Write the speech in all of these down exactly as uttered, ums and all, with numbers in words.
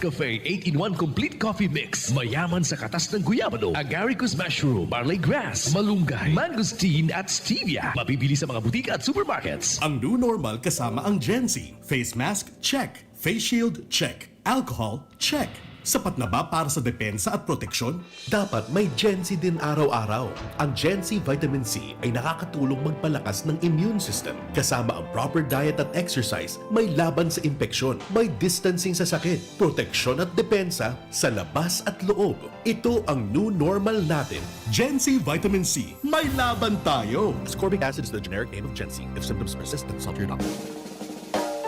Cafe eight-in-one Complete Coffee Mix. Mayaman sa katas ng guyabano, agaricus mushroom, barley grass, malunggay, mangosteen at stevia. Mabibili sa mga butika at supermarkets. Ang new normal kasama ang Gen Z. Face mask, check. Face shield, check. Alcohol, check. Sapat na ba para sa depensa at proteksyon? Dapat may Gen Z din araw-araw. Ang Gen Z Vitamin C ay nakakatulong magpalakas ng immune system. Kasama ang proper diet at exercise, may laban sa impeksyon, may distancing sa sakit, proteksyon at depensa sa labas at loob. Ito ang new normal natin. Gen Z Vitamin C, may laban tayo! Ascorbic acid is the generic name of Gen Z. If symptoms persist, consult your doctor.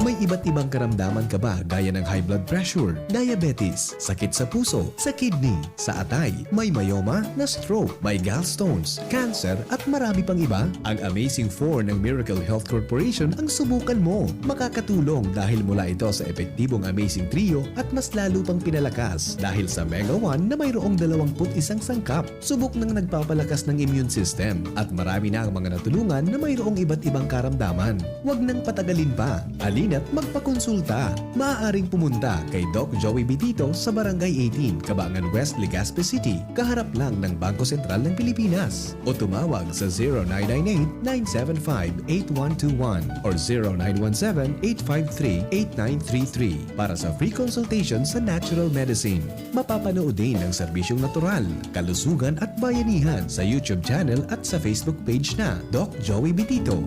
May iba't ibang karamdaman ka ba, gaya ng high blood pressure, diabetes, sakit sa puso, sa kidney, sa atay, may myoma, na stroke, may gallstones, cancer, at marami pang iba? Ang Amazing Four ng Miracle Health Corporation ang subukan mo. Makakatulong dahil mula ito sa epektibong Amazing Trio at mas lalo pang pinalakas dahil sa Mega One na mayroong dalawang put isang sangkap. Subok nang nagpapalakas ng immune system at marami na ang mga natulungan na mayroong iba't ibang karamdaman. Huwag nang patagalin pa. Halina't magpakonsulta. Maaaring pumunta kay Doc Joey Bitito sa Barangay eighteen, Cabangan West, Legazpi City, kaharap lang ng Bangko Sentral ng Pilipinas. O tumawag sa zero nine nine eight, nine seven five, eight one two one or zero nine one seven, eight five three, eight nine three three para sa free consultation sa natural medicine. Mapapanood din ang serbisyong natural, kalusugan at bayanihan sa YouTube channel at sa Facebook page na Doc Joey Bitito.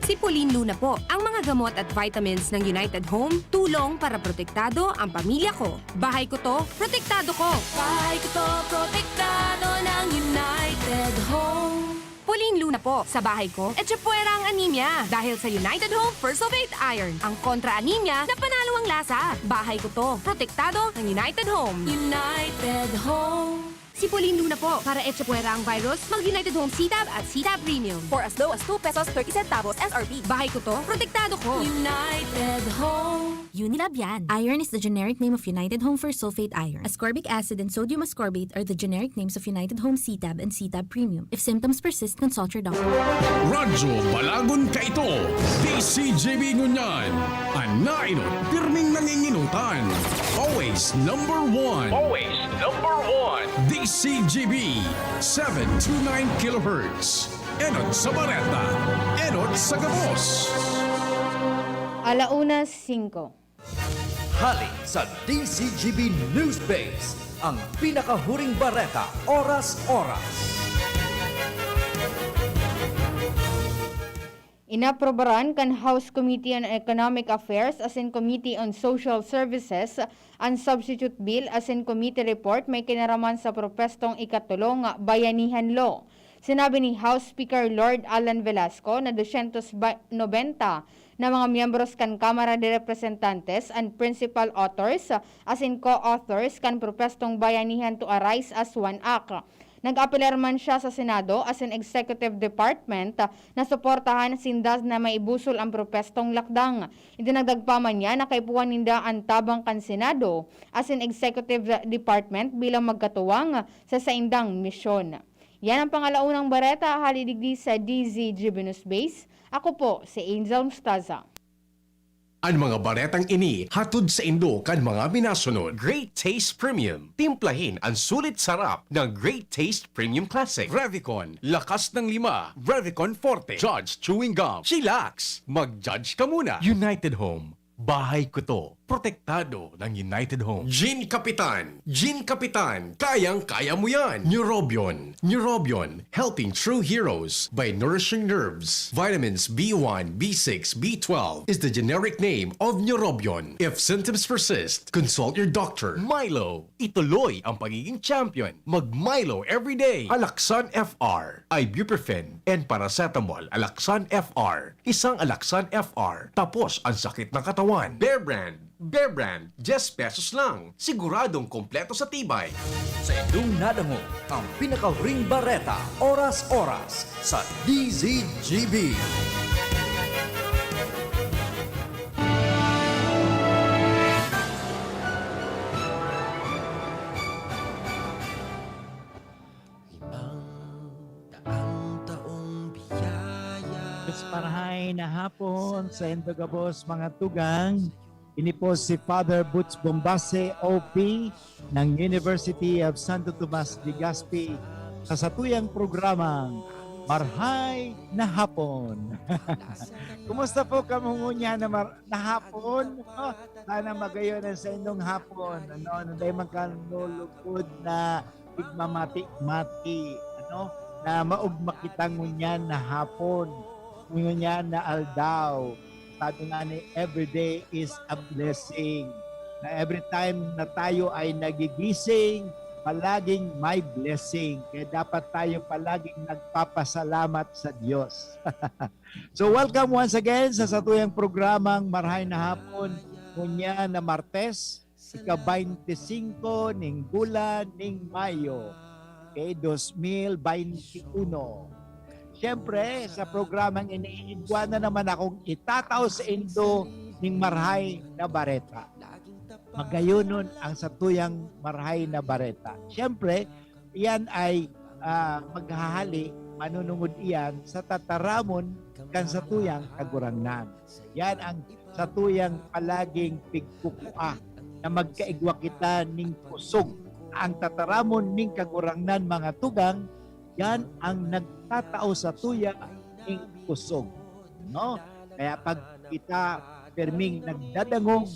Si Pauline Luna po. Ang mga gamot at vitamins ng United Home, tulong para protektado ang pamilya ko. Bahay ko to, protektado ko. Bahay ko to, protektado ng United Home. Pauline Luna po. Sa bahay ko, etchepuera ang anemia. Dahil sa United Home First of Eight Iron, ang kontra anemia na panalo ang lasa. Bahay ko to. Protektado ng United Home. United Home. Si Pauline Luna po. Para etchepuera ang virus, mag United Home C-Tab at C-Tab Premium. For as low as two pesos thirty centavos S R P. Bahay ko to, protektado ko. United Home. Unilab yan. Iron is the generic name of United Home First Sulfate Iron. Ascorbic acid and sodium ascorbate are the generic names of United Home C-Tab and C-Tab Premium. If symptoms persist, consult your doctor. Radyo Balagon kaito, D C G B ngunyan. An nainot, pirming nanginginutan. Always number one. Always number one. D C G B, seven two nine kilohertz. Enot sa Bareta, enot sa gabos. Alauna singko. Hali sa D C G B News Base, ang pinakahuring bareta, oras-oras. Inaprobaran kan House Committee on Economic Affairs asin Committee on Social Services an substitute bill asin committee report may kinaraman sa propwestong ikatolong Bayanihan Law. Sinabi ni House Speaker Lord Alan Velasco na dosyentos nobenta na mga miyembros kan Kamara de Representantes an principal authors asin co-authors kan propwestong Bayanihan to Arise as One Act. Nag-apelar man siya sa Senado asin Executive Department na suportahan sinda na maibusol ang propwestong lakdang. Idinagdag pa man niya na kaipuhan ninda an tabang kan Senado asin Executive Department bilang magkatuwang sa saindang misyon. Yan ang pangalaunang bareta hali digdi sa D Z G B News Base. Ako po si Angel Mustaza. An mga baretang ini hatod saindo kan mga minasunod: Great Taste Premium. Timplahin an sulit sarap ng Great Taste Premium Classic. Revicon, lakas ng lima. Revicon Forte, Judge Chewing Gum. Chillax, mag-judge ka muna. United Home, bahay ko to. Protektado ng United Home. Gin Kapitan, Gin Kapitan, kayang-kaya mo yan. Neurobion, Neurobion, helping true heroes by nourishing nerves. Vitamins B one, B six, B twelve is the generic name of Neurobion. If symptoms persist, consult your doctor. Milo, ituloy ang pagiging champion. Mag Milo everyday. Alaxan F R, ibuprofen, and paracetamol. Alaxan F R, isang Alaxan F R. Tapos ang sakit ng katawan. Bear Brand, Bear Brand, diyes pesos lang. Siguradong kompleto sa tibay. Sa indong nadangog ang pinakahuring bareta, oras-oras, sa D Z G B. Limang daang taong biyaya. Mas marahay na hapon sa indo gabos, mga tugang. Ini po si Father Butch Bombase, O P ng University of Santo Tomas Legazpi, sa satuyang programang Marhay na Hapon. Kumusta po kamo ngunyan na mar-, na hapon? Oh, sana magayon ang sa inyong hapon. Ano, ano dahil man ka nulugod na pigmamati-mati, ano, na maugma kita ngunyan na hapon, ngunyan na aldaw. Sabi nga ni, "Every day is a blessing." Na every time na tayo ay nagigising, palaging may blessing. Kaya dapat tayo palaging nagpapasalamat sa Diyos. So, welcome once again sa satuyang programang Marhay na Hapon, ngunyan na Martes, ika-baynte singko ning bulan ning Mayo, okay, dos mil baynte uno. Siyempre, sa programang ini, igwa na naman akong itatao sa indo ning marhay na bareta. Magayonon ang satuyang marhay na bareta. Siyempre, iyan ay, ah, maghahali, manunungod iyan sa tataramon kan satuyang Kagurangnan. Yan ang satuyang palaging pigkukua na magkaigwa kita ning kusog. Ang tataramon ning Kagurangnan, mga tugang, yan ang nagtatao satuya ning kusog. No? Kaya pag kita perming nagdadangog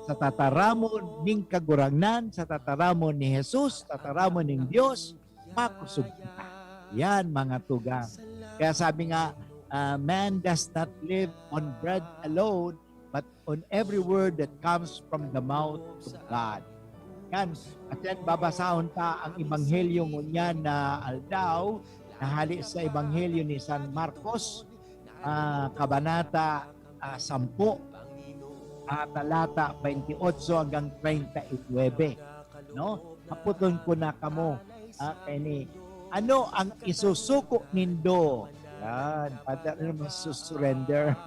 sa tataramon ning Kagurangnan, sa tataramon ni Jesus, tataramon ning Dios, makusog kita. Yan, mga tugang. Kaya sabi nga, ah, "Man does not live on bread alone, but on every word that comes from the mouth of God." Yan. At yan, babasahon ta ang Ebanghelyo ngunyan na aldaw, na hali sa Ebanghelyo ni San Marcos, ah, kabanata, ah, sampo, ah, talata twenty-eight hanggang treinta y nueve, no? Hapoton ko na kamo, ah, kini, ano ang isusuko nindo? Yan, pati ano naman surrender.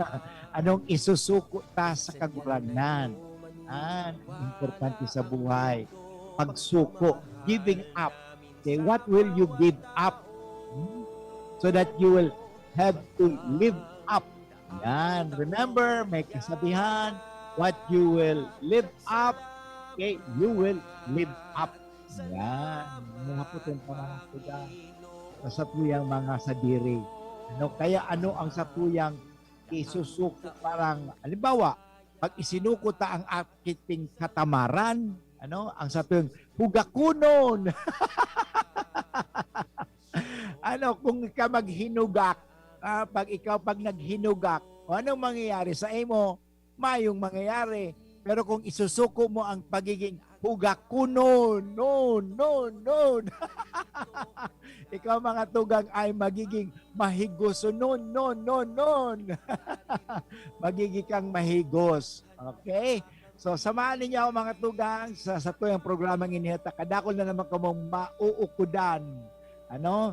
Anong isusuko ta sa Kagurangnan? Ah, importante sa buhay. Pagsuko, giving up. Okay, what will you give up? Hmm? So that you will have to live up. Yan. Remember, may kasabihan, "What you will live up, okay, you will live up." Yan. Mga puting panahon ko dyan. Sa satuyang mga sadiri. Ano, kaya ano ang satuyang isusuko? Parang, halimbawa, pag isinuko ta ang ating katamaran, ano, ang satuyang hugakunon. Ano, kung ikaw maghinugak, ah, pag ikaw, pag naghinugak, o anong mangyayari sa imo? Mayong mangyayari. Pero kung isusuko mo ang pagiging hugakunon, non, non, non. Ikaw, mga tugang, ay magiging mahigosonon, non, non, non. Magiging kang mahigos. Okay? So, samahan ninyo ako, mga tugang, sa satuyang programang ini. Kadakul na naman kamong mauukudan, ano,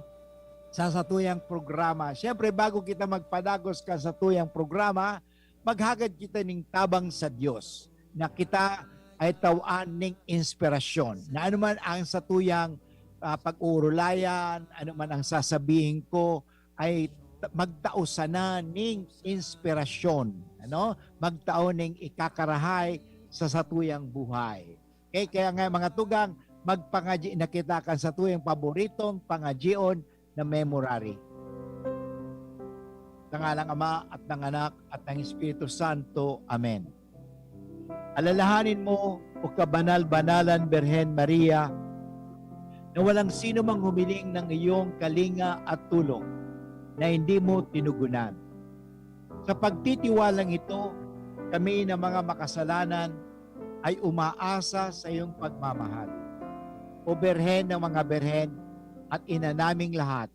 sa satuyang programa. Siyempre, bago kita magpadagos kan satuyang programa, maghagad kita ning tabang sa Dios na kita ay tawaan ning inspirasyon. Na anuman ang satuyang, ah, pag-uurulayan, anuman ang sasabihin ko, ay ta-, magtao sana ning inspirasyon, ano? Magtao ning ikakarahay sa satuyang buhay. Okay, kaya nga, mga tugang, magpangadyi na kita kan satuyang paboritong pangadyion na memorary. Sa ngalang Ama at ng Anak at ng Espiritu Santo. Amen. Alalahanin mo, o kabanal-banalan Birhen Maria, na walang sino mang humiling ng iyong kalinga at tulong na hindi mo tinugunan. Sa pagtitiwalang ito, kami na mga makasalanan ay umaasa sa iyong pagmamahal. O Birhen ng mga Birhen at Ina naming lahat,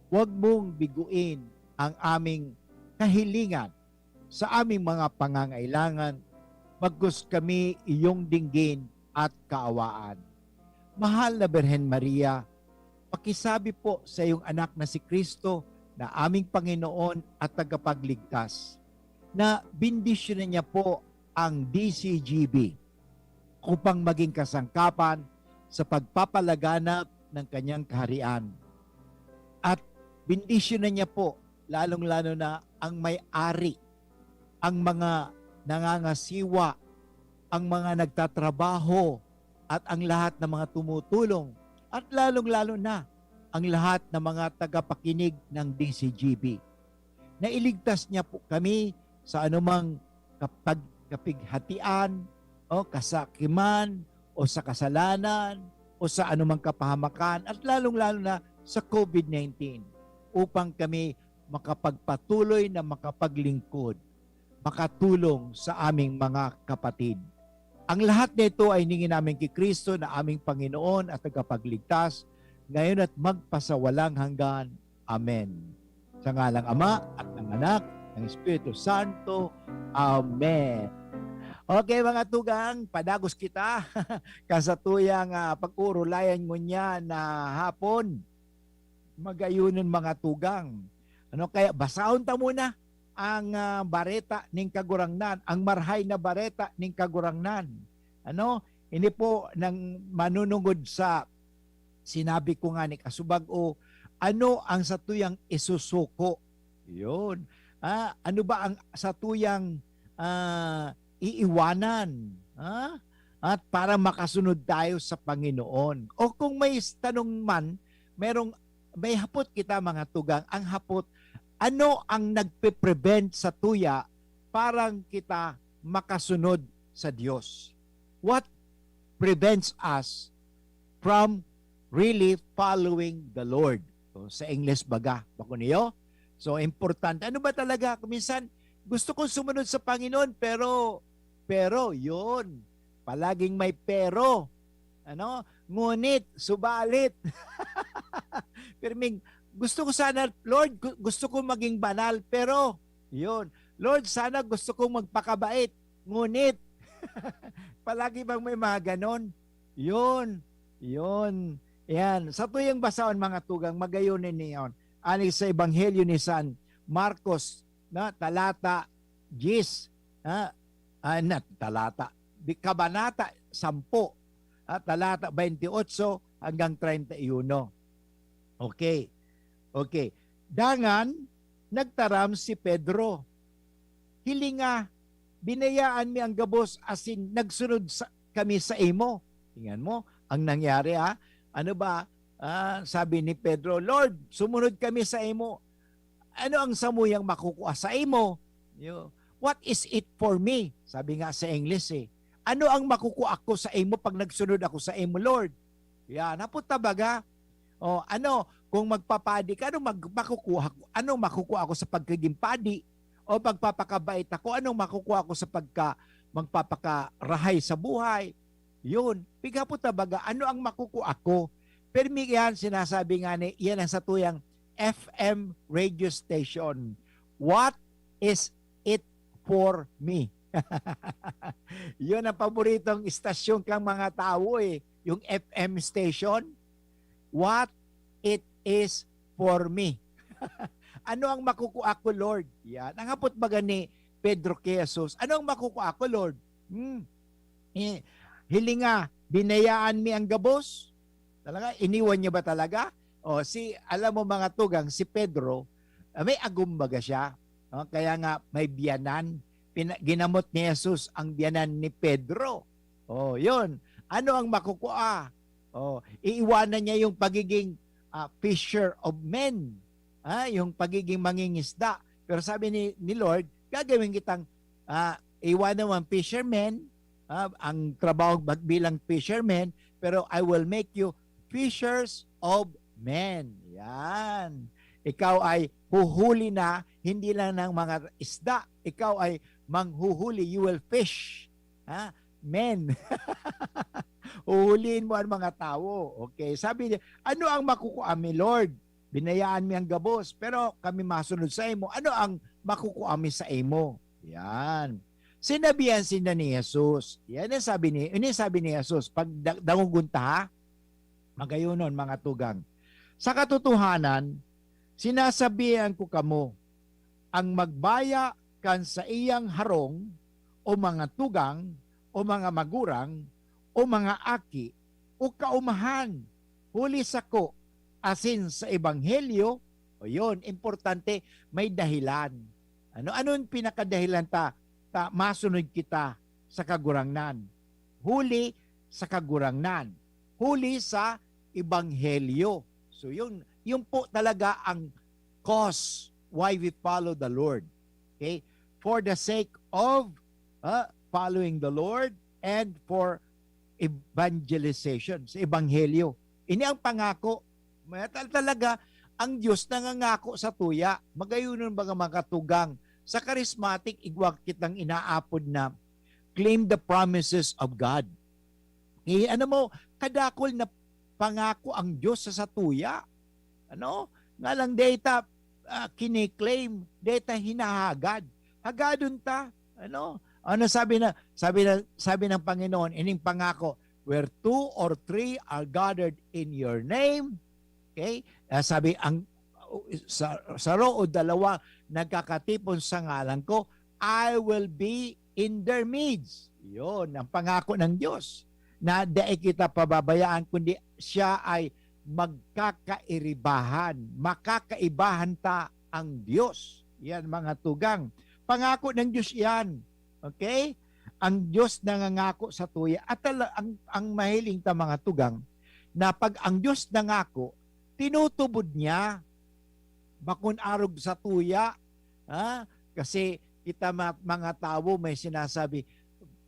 huwag mong biguin ang aming kahilingan sa aming mga pangangailangan, bagkus kami iyong dinggin at kaawaan. Mahal na Birhen Maria, pakisabi po sa iyong anak na si Kristo, na aming Panginoon at Tagapagligtas, na bendisyonan niya po ang D C G B upang maging kasangkapan sa pagpapalaganap ng kanyang kaharian. At bendisyonan niya po, lalong-lalo na ang may-ari, ang mga nangangasiwa, ang mga nagtatrabaho at ang lahat ng mga tumutulong, at lalong-lalo na ang lahat ng mga tagapakinig ng D C G B. Nailigtas niya po kami sa anumang kapag-, kapighatian o kasakiman o sa kasalanan o sa anumang kapahamakan, at lalong-lalo na sa COVID nineteen, upang kami makapagpatuloy na makapaglingkod, makatulong sa aming mga kapatid. Ang lahat nito ay hiningi namin kay Kristo na aming Panginoon at Tagapagligtas, ngayon at magpasawalang hanggan. Amen. Sa ngalang Ama, at ng Anak, ng Espiritu Santo. Amen. Okay, mga tugang, padagos kita kan satuyang, ah, pag-uurulayan ngunyan na hapon. Magayonon, mga tugang. Ano kaya, basahon ta muna ang, ah, bareta ning Kagurangnan, ang Marahay na Bareta ning Kagurangnan. Ano? Ini po nang manunungod sa sinabi ko nga ni kasubag-o, ano ang satuyang isusuko? Yun. Ah, ano ba ang satuyang, ah, iiwanan? Ah? At para makasunod tayo sa Panginoon. O kung may tanong man, merong, may hapot kita, mga tugang. Ang hapot, ano ang nagpe-prevent sa tuya parang kita makasunod sa Dios? What prevents us from really following the Lord? So, sa English baga, bako niyo? So, importante. Ano ba talaga? Kung minsan, gusto kong sumunod sa Panginoon, pero, pero, yun. Palaging may pero. Ano? Ngunit, subalit. Pirming, gusto ko sana, Lord, gu-, gusto ko maging banal, pero, yun. Lord, sana gusto kong magpakabait. Ngunit, palagi bang may mga ganon? Yun. Yun. Yan. Sa tuyang basahon, mga tugang, magayon niyon. Ani sa Ebanghelyo ni San Marcos, na talata diyes, ha? Ah, na, talata, di, kabanata sampu, ha? Talata twenty-eight hanggang treinta y uno. Okay. Okay. Dangan, nagtaram si Pedro. Hilinga, binayaan mi ang gabos asin nagsunod sa, kami sa imo. Tingnan mo, ang nangyari, ha? Ano ba? Ah, sabi ni Pedro, "Lord, sumunod kami sa imo." Ano ang samuyang makukua sa imo? Yo, "What is it for me?" Sabi nga sa English, eh. "Ano ang makukua ko sa imo pag nagsunod ako sa imo, Lord?" Yan, hapot ta baga. O, ano, kung magpapadi ka, ano mag-, makukuha ko? Ano makukua ko sa pagkaging padi? O pagpapakabait ako, ano makukua ko sa pagka-, magpapakarahay sa buhay? Yun. Pighapot ta baga, ano ang makukua ko? Pero mi-, yan, sinasabi nga ni, yan ang satuyang F M radio station. What is it for me? Yun ang paboritong istasyon kang mga tao, eh. Yung F M station. What it is for me. Ano ang makukua ko, Lord? Yan. Ang hapot baga ni Pedro kay Jesus, "Ano ang makukua ko, Lord?" Hmm. Eh, hilinga, binayaan mi ang gabos? Talaga, iniwan niya ba talaga? O, si, alam mo, mga tugang, si Pedro, ah, may agom baga siya. No? Kaya nga, may biyanan. Pina-, ginamot ni Jesus ang biyanan ni Pedro. O, yun. Ano ang makukua? O, iiwanan niya yung pagiging, ah, fisher of men. Ah, yung pagiging mangingisda. Pero sabi ni, ni Lord, "Gagawin kitang, ah, iwanan mo ang fisherman, ah, ang trabaho mag-, bilang fisherman, pero I will make you fishers of men." Yan. Ikaw ay huhuli na, hindi lang ng mga isda. Ikaw ay manghuhuli. You will fish. Ha? Men. Huhulihin mo ang mga tao. Okay. Sabi niya, "Ano ang makukua mi, Lord? Binayaan mi ang gabos, pero kami masunod sa imo. Ano ang makukua mi sa imo?" Yan. Sinabihan sinda ni Jesus. Yan ang sabi ni, ini sabi ni Jesus, pag da-, dangogon ta, ha? Magayonon, mga tugang. Sa katotohanan, sinasabihan ko kamo, ang magbaya kan saiyang harong, o mga tugang, o mga magurang, o mga aki, o kaumahan, huli sako, asin sa ebanghelyo, o yon, importante, may dahilan. Ano, ano yung pinakadahilan ta, ta masunod kita sa Kagurangnan. Huli sa Kagurangnan. Huli sa Ebanghelyo. So, yun, yun po talaga ang cause why we follow the Lord. Okay? For the sake of, uh, following the Lord and for evangelization, sa Ebanghelyo. Ini ang pangako. May tal-, talaga, ang Diyos nangangako sa tuya. Magayonon baga mga tugang. Sa charismatic, igwa kitang inaapod na claim the promises of God. Eh, ano mo, kadakol na pangako ang Diyos sa satuya. Ano? Nga lang data, ah, kiniklaim, data hinahagad. Hagadon ta. Ano? Ano sabi na, sabi na, sabi ng Panginoon, ining pangako, "Where two or three are gathered in your name," okay? Ah, sabi, ang, sa, saro o dalawa nagkakatipon sa ngalan ko, "I will be in their midst." Yun, ang pangako ng Diyos, na dai kita pababayaan, kundi siya ay magkakaibahan. Makakaibahan ta ang Diyos. Yan, mga tugang. Pangako ng Diyos yan. Okay? Ang Diyos nangangako sa tuya. At tala-, ang, ang mahiling ta, mga tugang, na pag ang Diyos nangako, tinutubod niya. Bakon arog sa tuya. Ha? Kasi kita ma-, mga tawo may sinasabi,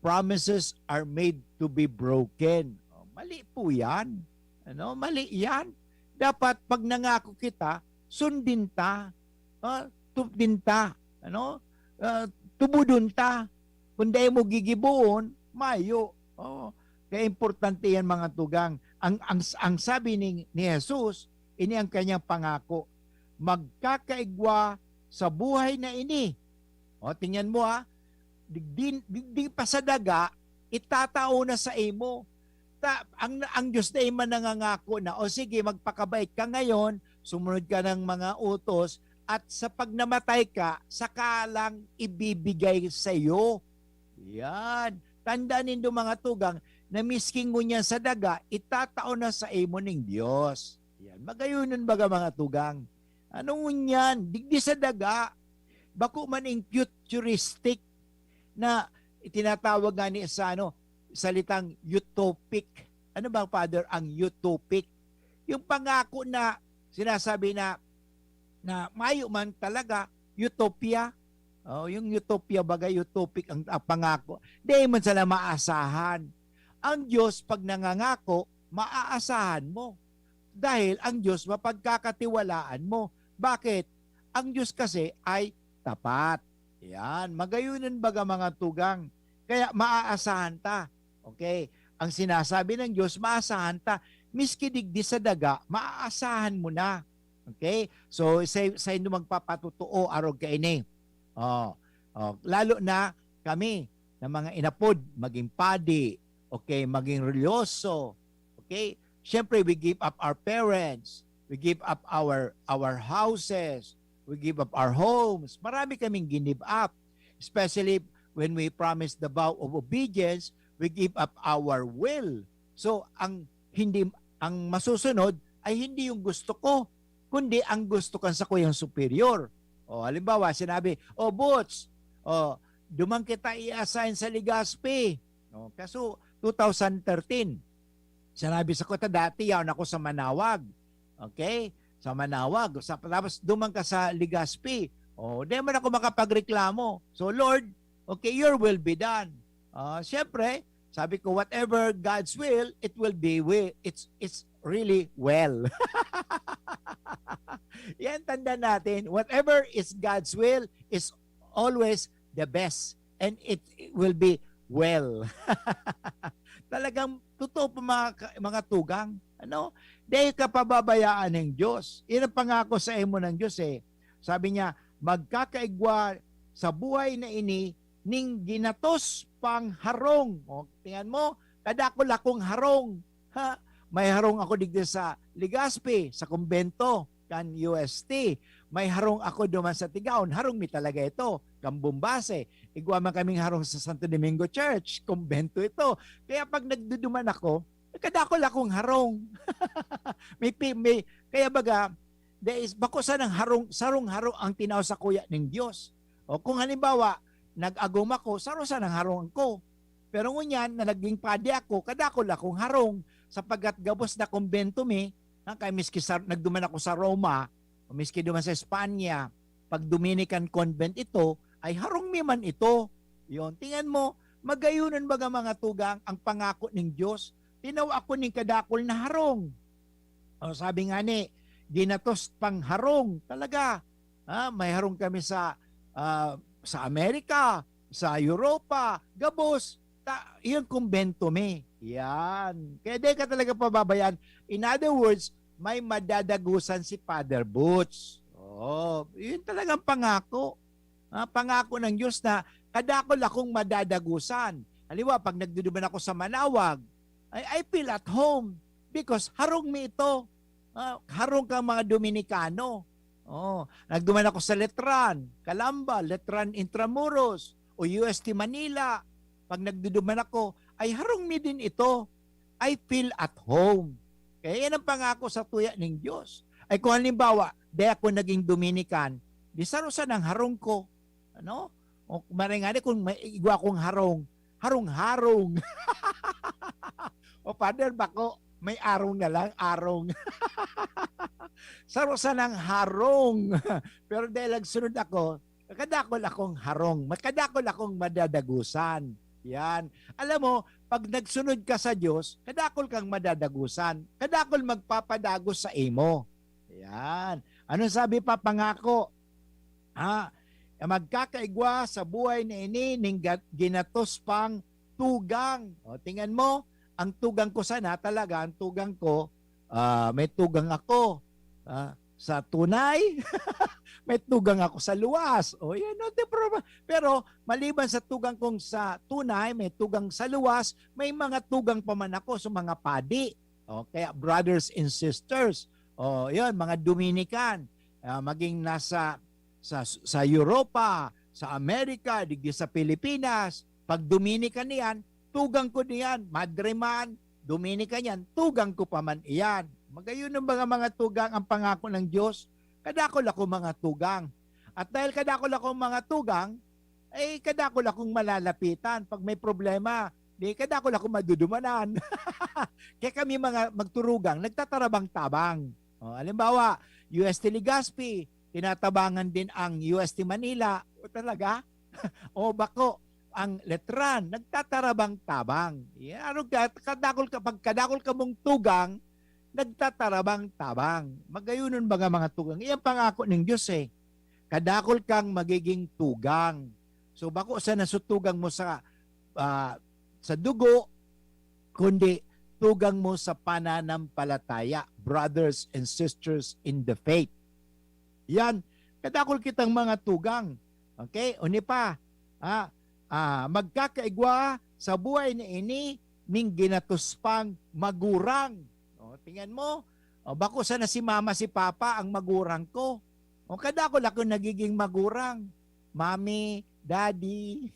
"Promises are made to be broken." Oh, mali po yan. Ano? Mali yan. Dapat pag nangako kita, sundin ta. Ah, tubdin ta. Ano? Ah, tubudon ta. Kung dai mo gigiboon, mayo. Oh, kaya importante yan, mga tugang. Ang, ang, ang sabi ni, ni Jesus, ini ang kanyang pangako, "Magkakaigwa sa buhay na ini." O, tingnan mo, ha, digdi, digdi pa sa daga, itatao na sa imo. Ta, ang, ang Diyos na ima nangangako na, "O sige, magpakabait ka ngayon, sumunod ka ng mga utos, at sa pagnamatay ka, saka lang ibibigay sa iyo." Yan. Tandaan nindo, mga tugang, na miskin ngunyan sa daga, itatao na sa imo ning Diyos. Yan. Magayonon baga, mga tugang. Ano ngunyan? Digdi sa daga. Bako man ing futuristic na itinatawag nga ni sa, ano, salitang utopic. Ano ba, Father, ang utopic? Yung pangako na sinasabi na, na mayo man talaga, utopia. Oh, yung utopia, bagay, utopic ang, ang pangako. Di man sila maasahan. Ang Diyos, pag nangangako, maaasahan mo. Dahil ang Diyos, mapagkakatiwalaan mo. Bakit? Ang Diyos kasi ay tapat. Yan. Magayonon baga, mga tugang. Kaya maaasahan ta. Okay? Ang sinasabi ng Diyos, maasahan ta. Miski digdi sa daga, maaasahan mo na. Okay? So, sa, sa inyo magpapatotoo, arog kaini. Oh, oh, lalo na kami na mga inapod, maging padi, okay, maging reliyoso, okay? Siyempre, we give up our parents, we give up our, our houses, we give up our homes. Marami kaming ginive up, especially when we promise the vow of obedience, we give up our will. So, ang hindi, ang masusunod ay hindi yung gusto ko, kundi ang gusto kan sakuyang superior. O, halimbawa, sinabi, "O, Boots, o, duman kita i-assign sa Legazpi." O, kaso, two thousand thirteen, sinabi sa kuta, dati yaon ako sa Manawag. Okay? Sa Manawag. Sa, tapos, duman ka sa Legazpi. O, di man ako makapagreklamo. So, Lord, okay, your will be done. Ah, siyempre, sabi ko, "Whatever God's will, it will be wi-, it's, it's really well." Yan, tanda natin, whatever is God's will is always the best, and it will be well. Talagang totoo po, mga ka-, mga tugang, ano? Dai ka pababayaan ng Diyos. Yan ang pangako sa imo ng Diyos, eh. Sabi niya, "Magkakaigwa sa buhay na ini ning ginatos pang harong." O, tingnan mo, kadakol akong harong. Ha? May harong ako digdi sa Legazpi, sa kumbento kan U S T. May harong ako duman sa Tigaon. Harong mi talaga ito, kan Bombase. Igwa man kaming harong sa Santo Domingo Church, kumbento ito. Kaya pag nagduduman ako, kadakol akong harong. May pi-, may, kaya baga, there is, bako sanang harong, sarong harong ang tinao sakuya ning Dios. O kung halimbawa, nag-agom ako, saro sanang harong ko. Pero ngunyan na naging padi ako, kadakol akong harong, sapagkat gabos na kumbento mi, ha, kay miski sa, nagduman ako sa Roma, o miski duman sa Espanya, pag Dominican convent ito, ay harong mi man ito. Yon, tingnan mo, magayonon baga, mga tugang, ang pangako ning Dios. Tinaw ako ning kadakol na harong. O, sabi nga ni, ginatos pang harong. Talaga, ha, may harong kami sa, ah, sa Amerika, sa Europa, gabos. Ta, yun, kumbento mi. Yan. Kaya di ka talaga pababayaan. In other words, may madadagusan si Father Butch. Oo, yun talagang pangako. Ah, pangako ng Diyos na kadakol akong madadagusan. Halimbawa, pag nagduduman ako sa Manawag, I, I feel at home because harong mi ito. Ah, harong kang mga Dominikano. Oh, nagduman ako sa Letran, Calamba, Letran Intramuros, o U S T Manila. Pag nagduduman ako, ay harong mi din ito. I feel at home. Kaya yan ang pangako sa tuya ning Diyos. Ay kung halimbawa, di ako naging Dominican, di saro sanang harong ko. Ano? O maray ngani kung may igwa akong harong, harong-harong. O, Father, bako, may arong na lang, arong. Saro sanang harong. Pero dahil nagsunod ako, kadakol akong harong, kadakol akong madadagusan. Yan. Alam mo, pag nagsunod ka sa Diyos, kadakol kang madadagusan. Kadakol magpapadagos sa imo. Yan. Anong sabi pa? Pangako. Ha? Magkakaigwa sa buhay na ini ning ga-, ginatos pang tugang. O, tingnan mo, ang tugang ko sana talaga, ang tugang ko, ah, may tugang ako, ah, sa tunay, may tugang ako sa luwas. O, yan, no? Di problema. Pero maliban sa tugang kong sa tunay, may tugang sa luwas, may mga tugang pa man ako sa mga padi. O, kaya brothers and sisters, o, yun, mga Dominican, ah, maging nasa sa, sa Europa, sa Amerika, digdi sa Pilipinas, pag Dominican iyan, tugang ko niyan, Madre man, Dominican iyan, tugang ko pa man iyan. Magayon ang mga, mga tugang ang pangako ng Diyos. Kadakol ako mga tugang. At dahil kadakol ako mga tugang, ay kadakol akong malalapitan. Pag may problema, di kadakol ako madudumanan. Kaya kami mga magturugang, nagtatarabang-tabang. O, halimbawa, U S T Legazpi, tinatabangan din ang U S T Manila. O, talaga? O, bako, ang Letran, nagtatarabang-tabang. Yan, ano ka, kadakol ka, pag kadakol ka mong tugang, nagtatarabang-tabang. Magayonon baga mga tugang. Iyan pangako ning Diyos eh. Kadakol kang magiging tugang. So, bako sana sa tugang mo sa, ah, sa dugo, kundi tugang mo sa pananampalataya, brothers and sisters in the faith. Yan, kadakol kitang mga tugang. Okay? Uni pa, ah, ah, magkakaigwa sa buhay na ini ning ginatos pang magurang. O, tingnan mo, o, bako sana si mama, si papa ang magurang ko. O, kadakol ako nagiging magurang. Mami, daddy.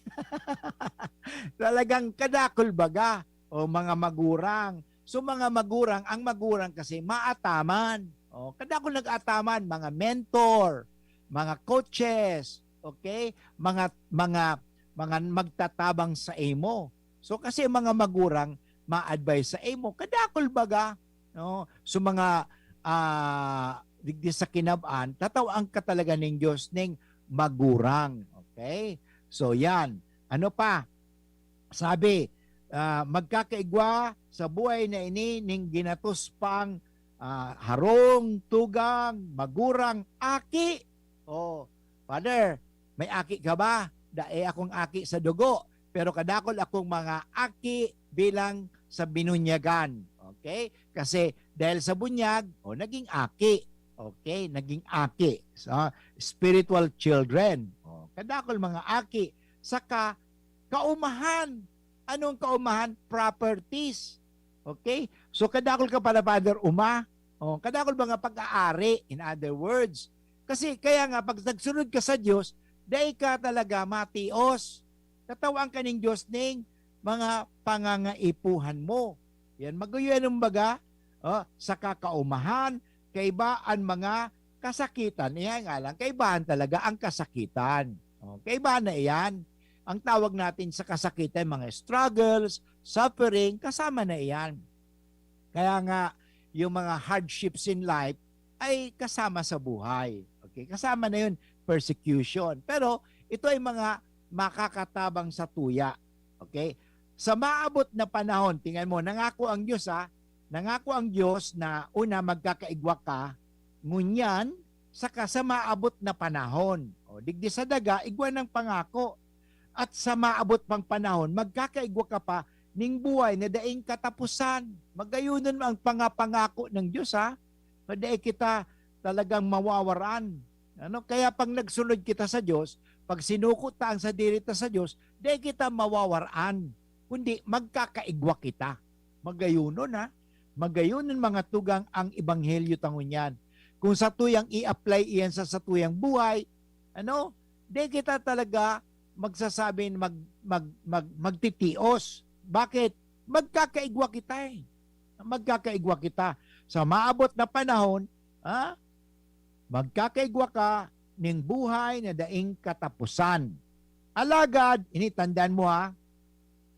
Talagang kadakol baga. O, mga magurang. So, mga magurang, ang magurang kasi maataman. O, kadakol nag-ataman, mga mentor, mga coaches, okay? Mga, mga, mga magtatabang sa imo. So, kasi mga magurang, ma-advise sa imo. Kadakol baga, no? So, mga, ah, digdi sa kinab-an, tatawan ka talaga ning Diyos ning magurang. Okay? So, yan. Ano pa? Sabi, ah, magkakaigwa sa buhay na ini ning ginatos pang, ah, harong, tugang, magurang, aki. O, Father, may aki ka ba? Dai akong aki sa dugo, pero kadakol akong mga aki bilang sa binunyagan. Okay? Kasi dahil sa bunyag, o, naging aki. Okay? Naging aki. So, spiritual children. O, kadakol mga aki. Saka, kaumahan. Anong kaumahan? Properties. Okay? So, kadakol ka pala, Father, uma. O, kadakol mga pag-aari, in other words. Kasi, kaya nga, pag nagsunod ka sa Diyos, dai ka talaga matios. Tatawan ka ning Diyos ning mga pangangaipuhan mo. Yan, magayon ang baga, o, sa kakaumahan, kaiba an mga kasakitan. Iyan nga lang, kaibahan talaga ang kasakitan. O, kaibahan na iyan. Ang tawag natin sa kasakitan, mga struggles, suffering, kasama na iyan. Kaya nga, yung mga hardships in life ay kasama sa buhay. Okay? Kasama na yun, persecution. Pero ito ay mga makakatabang sa tuya. Okay? Sa maabot na panahon, tingnan mo, nangako ang Diyos, ha, nangako ang Diyos na una, magkakaigwa ka, ngunyan, saka sa maabot na panahon. O, digdi sa daga, igwa ng pangako. At sa maabot pang panahon, magkakaigwa ka pa ning buhay na daing katapusan. Magayunon mo ang pangapangako ng Diyos, ha? Na dai kita talagang mawawaran. Ano? Kaya pag nagsunod kita sa Diyos, pag sinuko ta ang sadiri ta sa Diyos, dai kita mawawaran, kundi magkakaigwa kita. Magayunon, ha? Magayunon, mga tugang, ang ebanghelyo ta ngunyan. Kung satuyang i-apply iyan sa satuyang buhay, ano? Dai kita talaga magsasabing mag-, mag-, mag-, magtitios. Bakit? Magkakaigwa kita, eh. Magkakaigwa kita. Sa maabot na panahon, ha? Magkakaigwa ka ning buhay na daing katapusan. Alagad, ini tandaan mo, ha,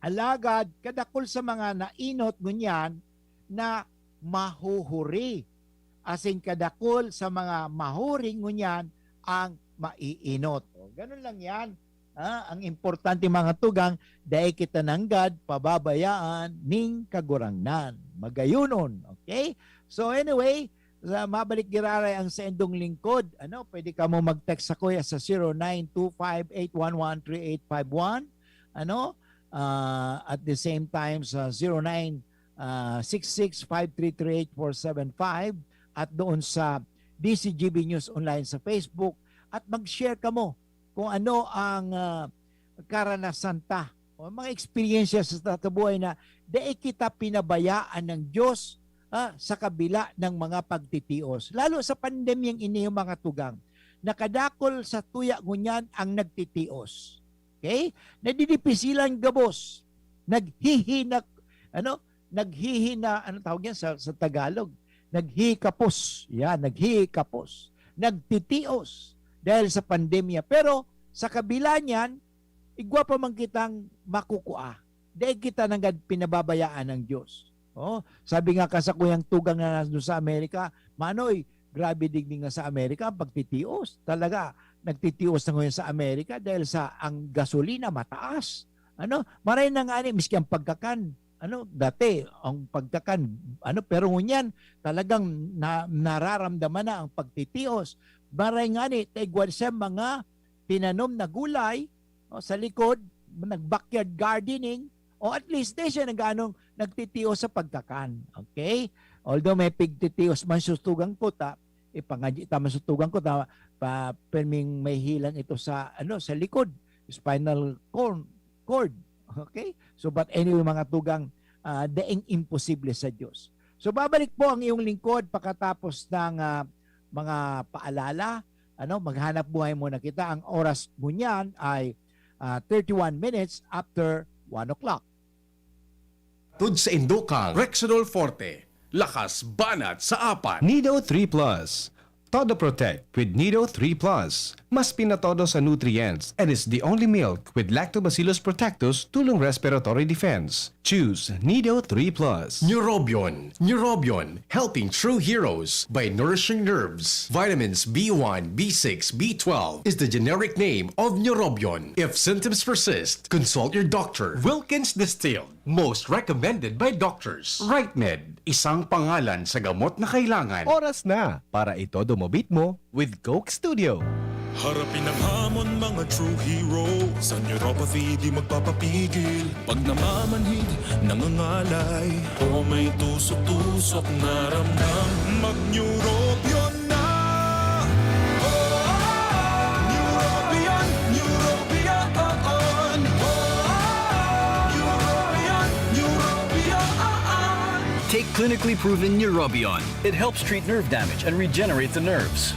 alagad, kadakul sa mga naenot ngunyan na mahuhuri, asin kadakul sa mga mahuri ngunyan ang maienot. O, ganun lang yan. Ah, ang importante, mga tugang, dai kita nanggad pababayaan ning Kagurangnan. Magayunon, okay? So anyway, sa mabalik giraray ang saindong lingkod, ano, pwede kamo mag-text sa kuya sa zero nine two five eight one one three eight five one, ano, ah, at the same time sa zero nine, ah, six six five three three eight four seven five, at doon sa D C G B News Online sa Facebook, at mag-share kamo kung ano ang, ah, karanasan ta o mga eksperyensya sa ta-, sa buhay na dai kita pinabayaan ng Diyos, ah, sa kabila ng mga pagtitios. Lalo sa pandemyang ini, mga tugang, nakadakol sa tuya ngunyan ang nagtitios. Okay? Nadidipisilan gabos. Naghihinak-, ano? Naghihina-, ano tawag yan sa, sa Tagalog? Naghihikapos. Yan, naghihikapos. Nagtitios dahil sa pandemya. Pero sa kabila niyan, igwa pa man kitang makukua. Dai kita nanggad pinababayaan ng Diyos. Oh, sabi nga ka sa kuyang tugang na nandun sa Amerika, "Manoy, grabe digdi nga sa Amerika ang pagtitios. Talaga, nagtitios na ngayon sa Amerika dahil sa ang gasolina mataas." Ano, maray na nga ni, miski ang pagkakan, ano, dati, ang pagkakan, ano, pero ngunyan, talagang na-, nararamdaman na ang pagtitios. Maray nga ni, ta igwa siya mga tinanom na gulay, no, sa likod, nag-backyard gardening, o at least, di siya nag-aanong nagtitios sa pagkakan. Okay? Although may pigtitios man sa tugang ko, ta, ipangadyi ta man sa tugang ko, ta, pa, perming may hilang ito sa, ano, sa likod, spinal cor-, cord. Okay? So, but anyway, mga tugang, ah, daing imposible sa Diyos. So, babalik po ang iyong lingkod pakatapos ng, ah, mga paalala. Ano, maghanap buhay muna kita. Ang oras mo niyan ay, ah, thirty-one minutes after one o'clock. Tud sa Indukang, Rexidol Forte, lakas banat sa apat. Nido three plus. Todo Protect with Nido three plus. Mas pinatodo sa nutrients and is the only milk with Lactobacillus protectus tulong respiratory defense. Choose Nido three plus. Neurobion. Neurobion, helping true heroes by nourishing nerves. Vitamins B one, B six, B twelve is the generic name of Neurobion. If symptoms persist, consult your doctor. Wilkins Distilled. Most recommended by doctors. Rightmed, isang pangalan sa gamot na kailangan. Oras na para itodo mo beat mo with Coke Studio. Harapin ang hamon, mga true hero. Sa neuropathy, di magpapapigil. Pag namamanhid, nangangalay, o may tusok-tusok na ramdam, mag-Neurobion na! Neurobion, Neurobion, Neurobion, Neurobion. Take clinically proven Neurobion. It helps treat nerve damage and regenerate the nerves.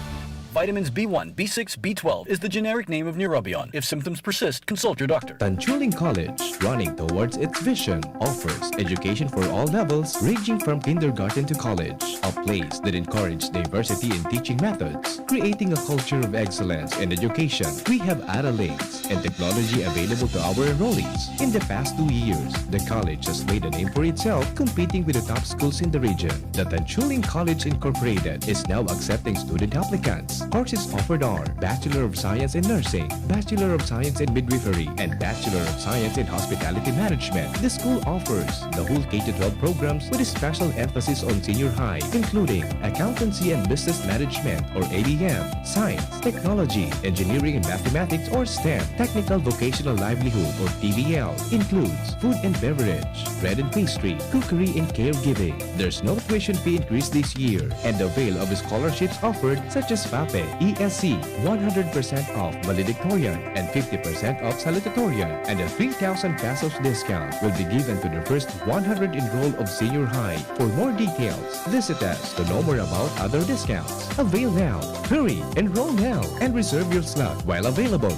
Vitamins B one, B six, B twelve is the generic name of Neurobion. If symptoms persist, consult your doctor. Tanchuling College, running towards its vision, offers education for all levels, ranging from kindergarten to college. A place that encourages diversity in teaching methods, creating a culture of excellence in education. We have Aralinks and technology available to our enrollees. In the past two years, the college has made a name for itself, competing with the top schools in the region. The Tanchuling College Incorporated is now accepting student applicants. Courses offered are Bachelor of Science in Nursing, Bachelor of Science in Midwifery, and Bachelor of Science in Hospitality Management. The school offers the whole K to twelve programs with a special emphasis on senior high, including Accountancy and Business Management or A B M, Science, Technology, Engineering and Mathematics or STEM, Technical Vocational Livelihood or T V L, includes food and beverage, bread and pastry, cookery and caregiving. There's no tuition fee increase this year, and avail of scholarships offered such as FAPE, E S C, one hundred percent off valedictorian and fifty percent off salutatorian, and a three thousand pesos discount will be given to the first one hundred enrolled of senior high. For more details, visit us to know more about other discounts. Avail now. Hurry, enroll now, and reserve your slot while available.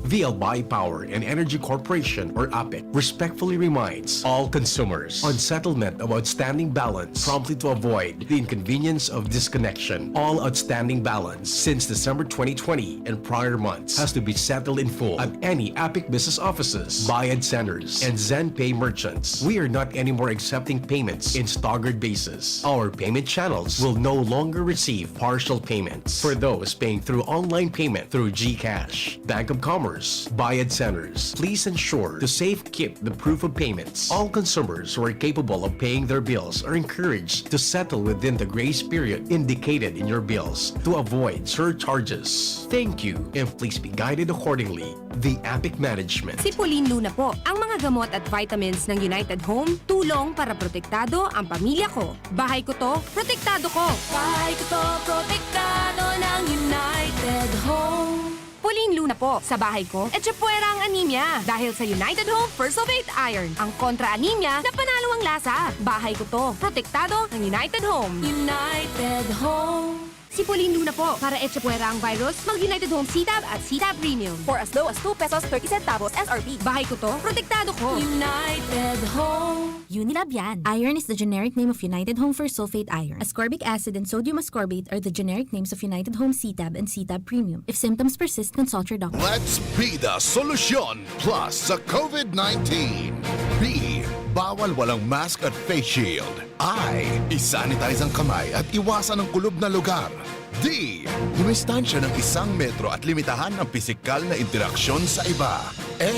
V L Y Power and Energy Corporation or APEC respectfully reminds all consumers on settlement of outstanding balance promptly to avoid the inconvenience of disconnection. All outstanding balance since December twenty twenty and prior months has to be settled in full at any APEC business offices, Bayad Centers, and ZenPay merchants. We are not anymore accepting payments in staggered basis. Our payment channels will no longer receive partial payments. For those paying through online payment through GCash, Bank of Commerce, Bayad Centers, please ensure to safekeep the proof of payments. All consumers who are capable of paying their bills are encouraged to settle within the grace period indicated in your bills to avoid surcharges. Thank you, and please be guided accordingly. The APEC Management. Si Pauline Luna po. Ang mga gamot at vitamins ng United Home, tulong para protektado ang pamilya ko. Bahay ko to, protektado ko. Bahay ko to, protektado ng United Home. Pauline Luna po. Sa bahay ko, etchepuera ang anemia. Dahil sa United Home First of Eight Iron, ang kontra anemia na panalo ang lasa. Bahay ko to, protektado ng United Home. United Home. Si Pauline Luna po, para etchepuera ang virus, mag United Home C-Tab at C-Tab Premium. For as low as two pesos thirty centavos S R P. Bahay ko to, protektado ko. United Home. Unilab yan. Iron is the generic name of United Home First Sulfate Iron. Ascorbic acid and sodium ascorbate are the generic names of United Home C-Tab and C-Tab Premium. If symptoms persist, consult your doctor. Let's be the solution plus sa COVID nineteen. B, bawal walang mask at face shield. I, isanitize ang kamay at iwasan ang kulob na lugar. D, dumistansya ng isang metro at limitahan ang pisikal na interaksyon sa iba. A,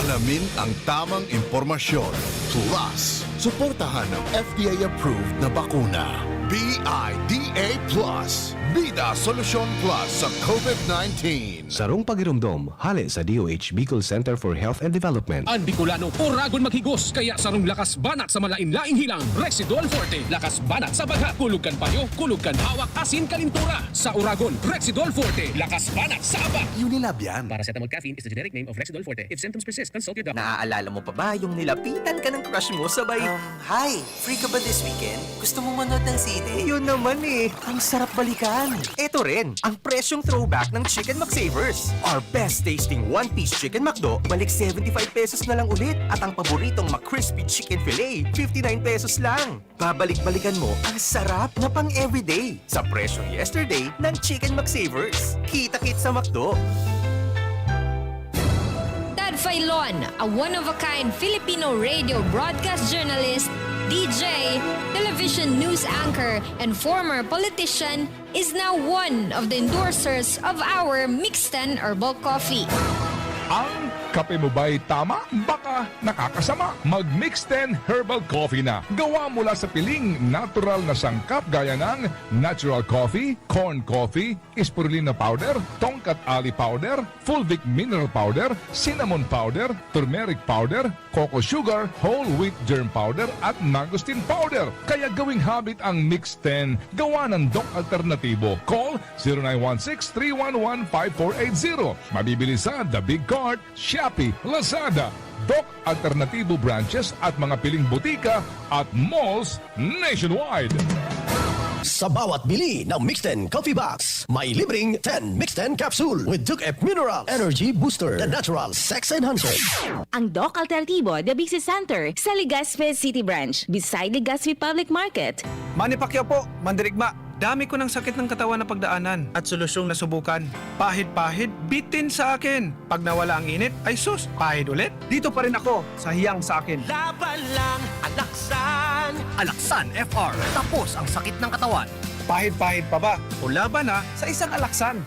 alamin ang tamang impormasyon. Plus, suportahan ang F D A-approved na bakuna. B I D A plus, Bida Solusyon Plus sa COVID nineteen. Sarong pagiromdom, hale sa D O H Bicol Center for Health and Development. An Bicolano, oragon maghigos, kaya sarong lakas banat sa malain-laing hilang, Rexidol Forte. Lakas banat sa bagha, kulog kan payo, kulog kan hawak, asin kalintura. Sa oragon, Rexidol Forte. Lakas banat sa abak. Unilab yan. Paracetamol caffeine is the generic name of Rexidol Forte. If symptoms persist, consult your doctor. Naaalala mo pa ba yung nilapitan ka ng crush mo sabay, Um, hi! Free ka ba this weekend? Gusto mong manood ng sine? Yun naman eh! Ang sarap balikan! Eto rin, ang presyong throwback ng Chicken McSavers. Our best tasting one-piece Chicken McDo, balik seventy-five pesos na lang ulit. At ang paboritong McCrispy Chicken Fillet, fifty-nine pesos lang. Babalik-balikan mo ang sarap na pang-everyday sa presyong yesterday ng Chicken McSavers. Kita-kits sa McDo! Tad Filon, a one-of-a-kind Filipino radio broadcast journalist, D J, television news anchor, and former politician, is now one of the endorsers of our Mixten Herbal Coffee. Ang kape mo ba'y tama? Baka nakakasama. Mag Mixten Herbal Coffee na. Gawa mula sa piling natural na sangkap gaya ng natural coffee, corn coffee, spirulina powder, tongkat ali powder, fulvic mineral powder, cinnamon powder, turmeric powder, coco sugar, whole wheat germ powder at mangosteen powder. Kaya gawing habit ang Mix ten. Gawa ng Doc Alternatibo. Call zero nine one six three one one five four eight zero. Mabibili sa The Big Cart, Shopee, Lazada, Doc Alternatibo branches at mga piling butika at malls nationwide. Sa bawat bili ng Mixten Coffee Box, may libreng ten Mixten Capsule with Duke F Mineral Energy Booster, the natural sex enhancer. Ang Doc Alternativo Diabetes Center sa Legazpi City Branch, beside Legazpi Public Market. Manny Pacquiao po, mandirigma. Dami ko ng sakit ng katawan na pagdaanan at solusyong nasubukan. Pahid-pahid, bitin sa akin. Pag nawala ang init, ay sus, pahid ulit. Dito pa rin ako sa hiyang sa akin. Laban lang, alaksan. Alaksan F R. Tapos ang sakit ng katawan. Pahid-pahid pa ba? O laban na sa isang alaksan.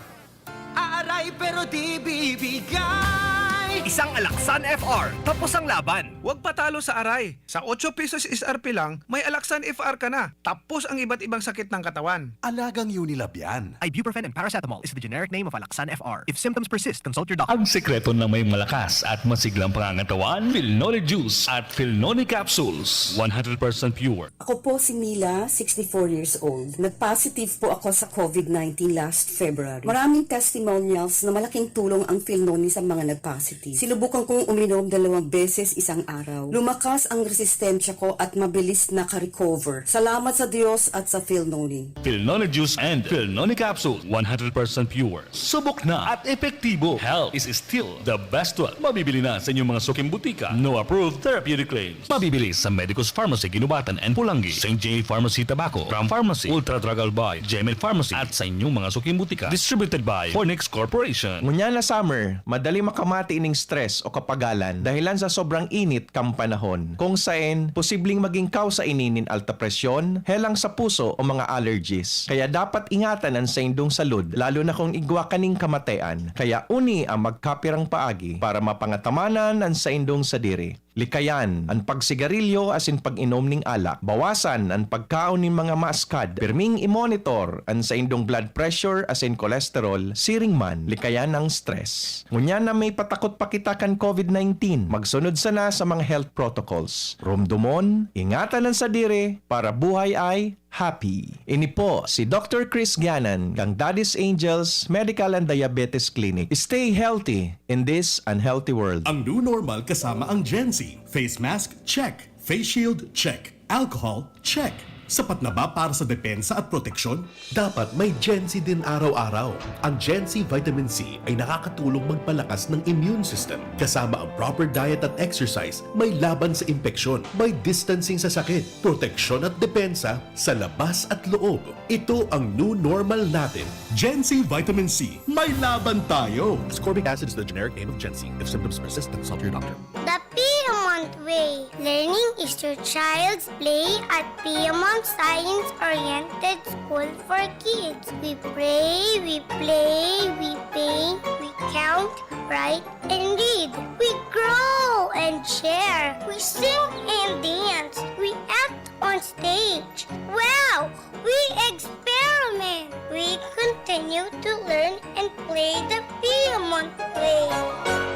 Aaray pero di bibigay. Isang Alaksan F R. Tapos ang laban. Huwag patalo sa aray. Sa otso pesos S R P lang, may alaksan F R ka na. Tapos ang iba't ibang sakit ng katawan. Alagang Unilab yan. Ibuprofen and paracetamol is the generic name of Alaksan F R. If symptoms persist, consult your doctor. Ang sekreto ng may malakas at masiglang pangangatawan, Filnoni Juice at Filnoni Capsules. One hundred percent pure. Ako po si Mila, sixty-four years old. Nag-positive po ako sa covid nineteen last February. Maraming testimonials na malaking tulong ang Filnoni sa mga nag-positive. Sinubukan kong uminom dalawang beses isang araw. Lumakas ang resistensya ko at mabilis naka-recover. Salamat sa Diyos at sa Filnoni. Filnoni Juice and Filnoni Capsule, one hundred percent pure. Subok na at epektibo. Health is still the best wealth. Mabibili na sa inyong mga suking butika. No approved therapeutic claims. Mabibili sa Medicus Pharmacy, Guinobatan and Pulangi, Saint J Pharmacy, Tabaco, Ram Pharmacy, Ultra Drug Albay, Gemed Pharmacy, at sa inyong mga suking butika. Distributed by Fornix Corporation. Ngunyan na summer, madali makamati ining stress o kapagalan dahilan sa sobrang init kan panahon. Kung saen, posibleng maging kausa ini nin alta presyon, helang sa puso o mga allergies. Kaya dapat ingatan an saindong salud, lalo na kung igwa kaning kamatean. Kaya uni ang magkapirang paagi para mapangatamanan an saindong sadiri. Likayan an pagsigarilyo asin pag-inom nin alak. Bawasan an pagkaon nin mga maaskad. Pirming i-monitor an saindong blood pressure asin cholesterol siring man likayan an stress. Ngunyan na may patakot pa kita kan covid nineteen, magsunod sana sa mga health protocols. Rumdomon, ingatan an sadiri para buhay ay happy. Ini po si Doctor Chris Ganan kan Daddy's Angels Medical and Diabetes Clinic. Stay healthy in this unhealthy world. Ang new normal kasama ang Gen Z. Face mask, check. Face shield, check. Alcohol, check. Sapat na ba para sa depensa at proteksyon? Dapat may Gen Z din araw-araw. Ang Gen Z Vitamin C ay nakakatulong magpalakas ng immune system. Kasama ang proper diet at exercise, may laban sa impeksyon, may distancing sa sakit, proteksyon at depensa sa labas at loob. Ito ang new normal natin. Gen Z Vitamin C, may laban tayo! Ascorbic acid is the generic name of Gen Z. If symptoms persist, consult your doctor. The Piedmont Way. Learning is your child's play at Piedmont Science-Oriented School for Kids. We pray, we play, we paint, we count, write, and read. We grow and share. We sing and dance. We act on stage. Wow! We experiment. We continue to learn and play the Piedmont way.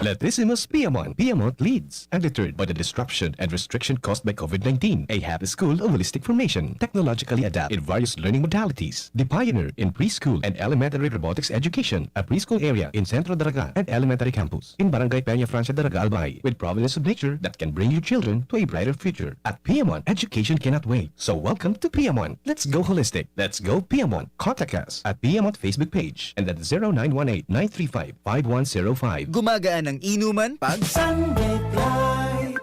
Latricimus Piedmont. Piedmont leads. Undeterred by the disruption and restriction caused by covid nineteen, a happy school of holistic formation, technologically adept in various learning modalities, the pioneer in preschool and elementary robotics education, a preschool area in Centro Daraga and elementary campus in Barangay Peña Francia Daraga, Albay, with providence of nature that can bring your children to a brighter future. At Piedmont, education cannot wait. So welcome to Piedmont. Let's go holistic. Let's go Piedmont. Contact us at Piedmont Facebook page and at zero nine one eight nine three five five one zero five. Gumagaan ang inuman pag Sunday Fly.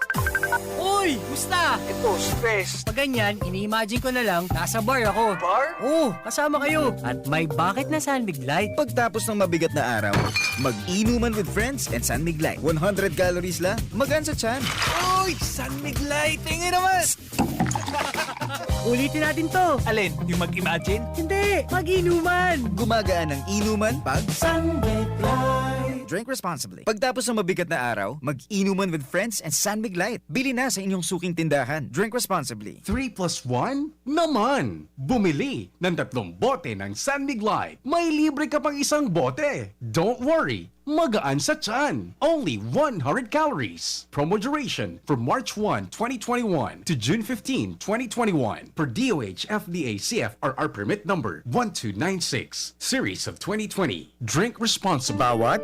Uy! Musta? Ito, stress. Pag ganyan, ini-imagine ko na lang, nasa bar ako. Bar? Oo, kasama kayo. At may bakit na San Mig Light. Pagtapos ng mabigat na araw, mag-inuman with friends and San Mig Light. One hundred calories lang, magaan sa tiyan. Uy! San Mig Light! Tingin naman! Ulitin natin to. Alin? Yung mag-imagine? Hindi! Mag-inuman! Gumagaan ang inuman pag San Mig Light. Drink responsibly. Pagtapos ng mabigat na araw, mag-inuman with friends and San Mig Light. Bili na sa inyong suking tindahan. Drink responsibly. Three plus one naman! Bumili ng tatlong bote ng San Mig Light. May libre ka pang isang bote. Don't worry! Magaan sa tiyan. Only one hundred calories. Promo duration from March one, twenty twenty-one to June fifteen, twenty twenty-one. Per D O H F D A C F R R permit number one two nine six, series of twenty twenty. Drink responsibly. Bawat,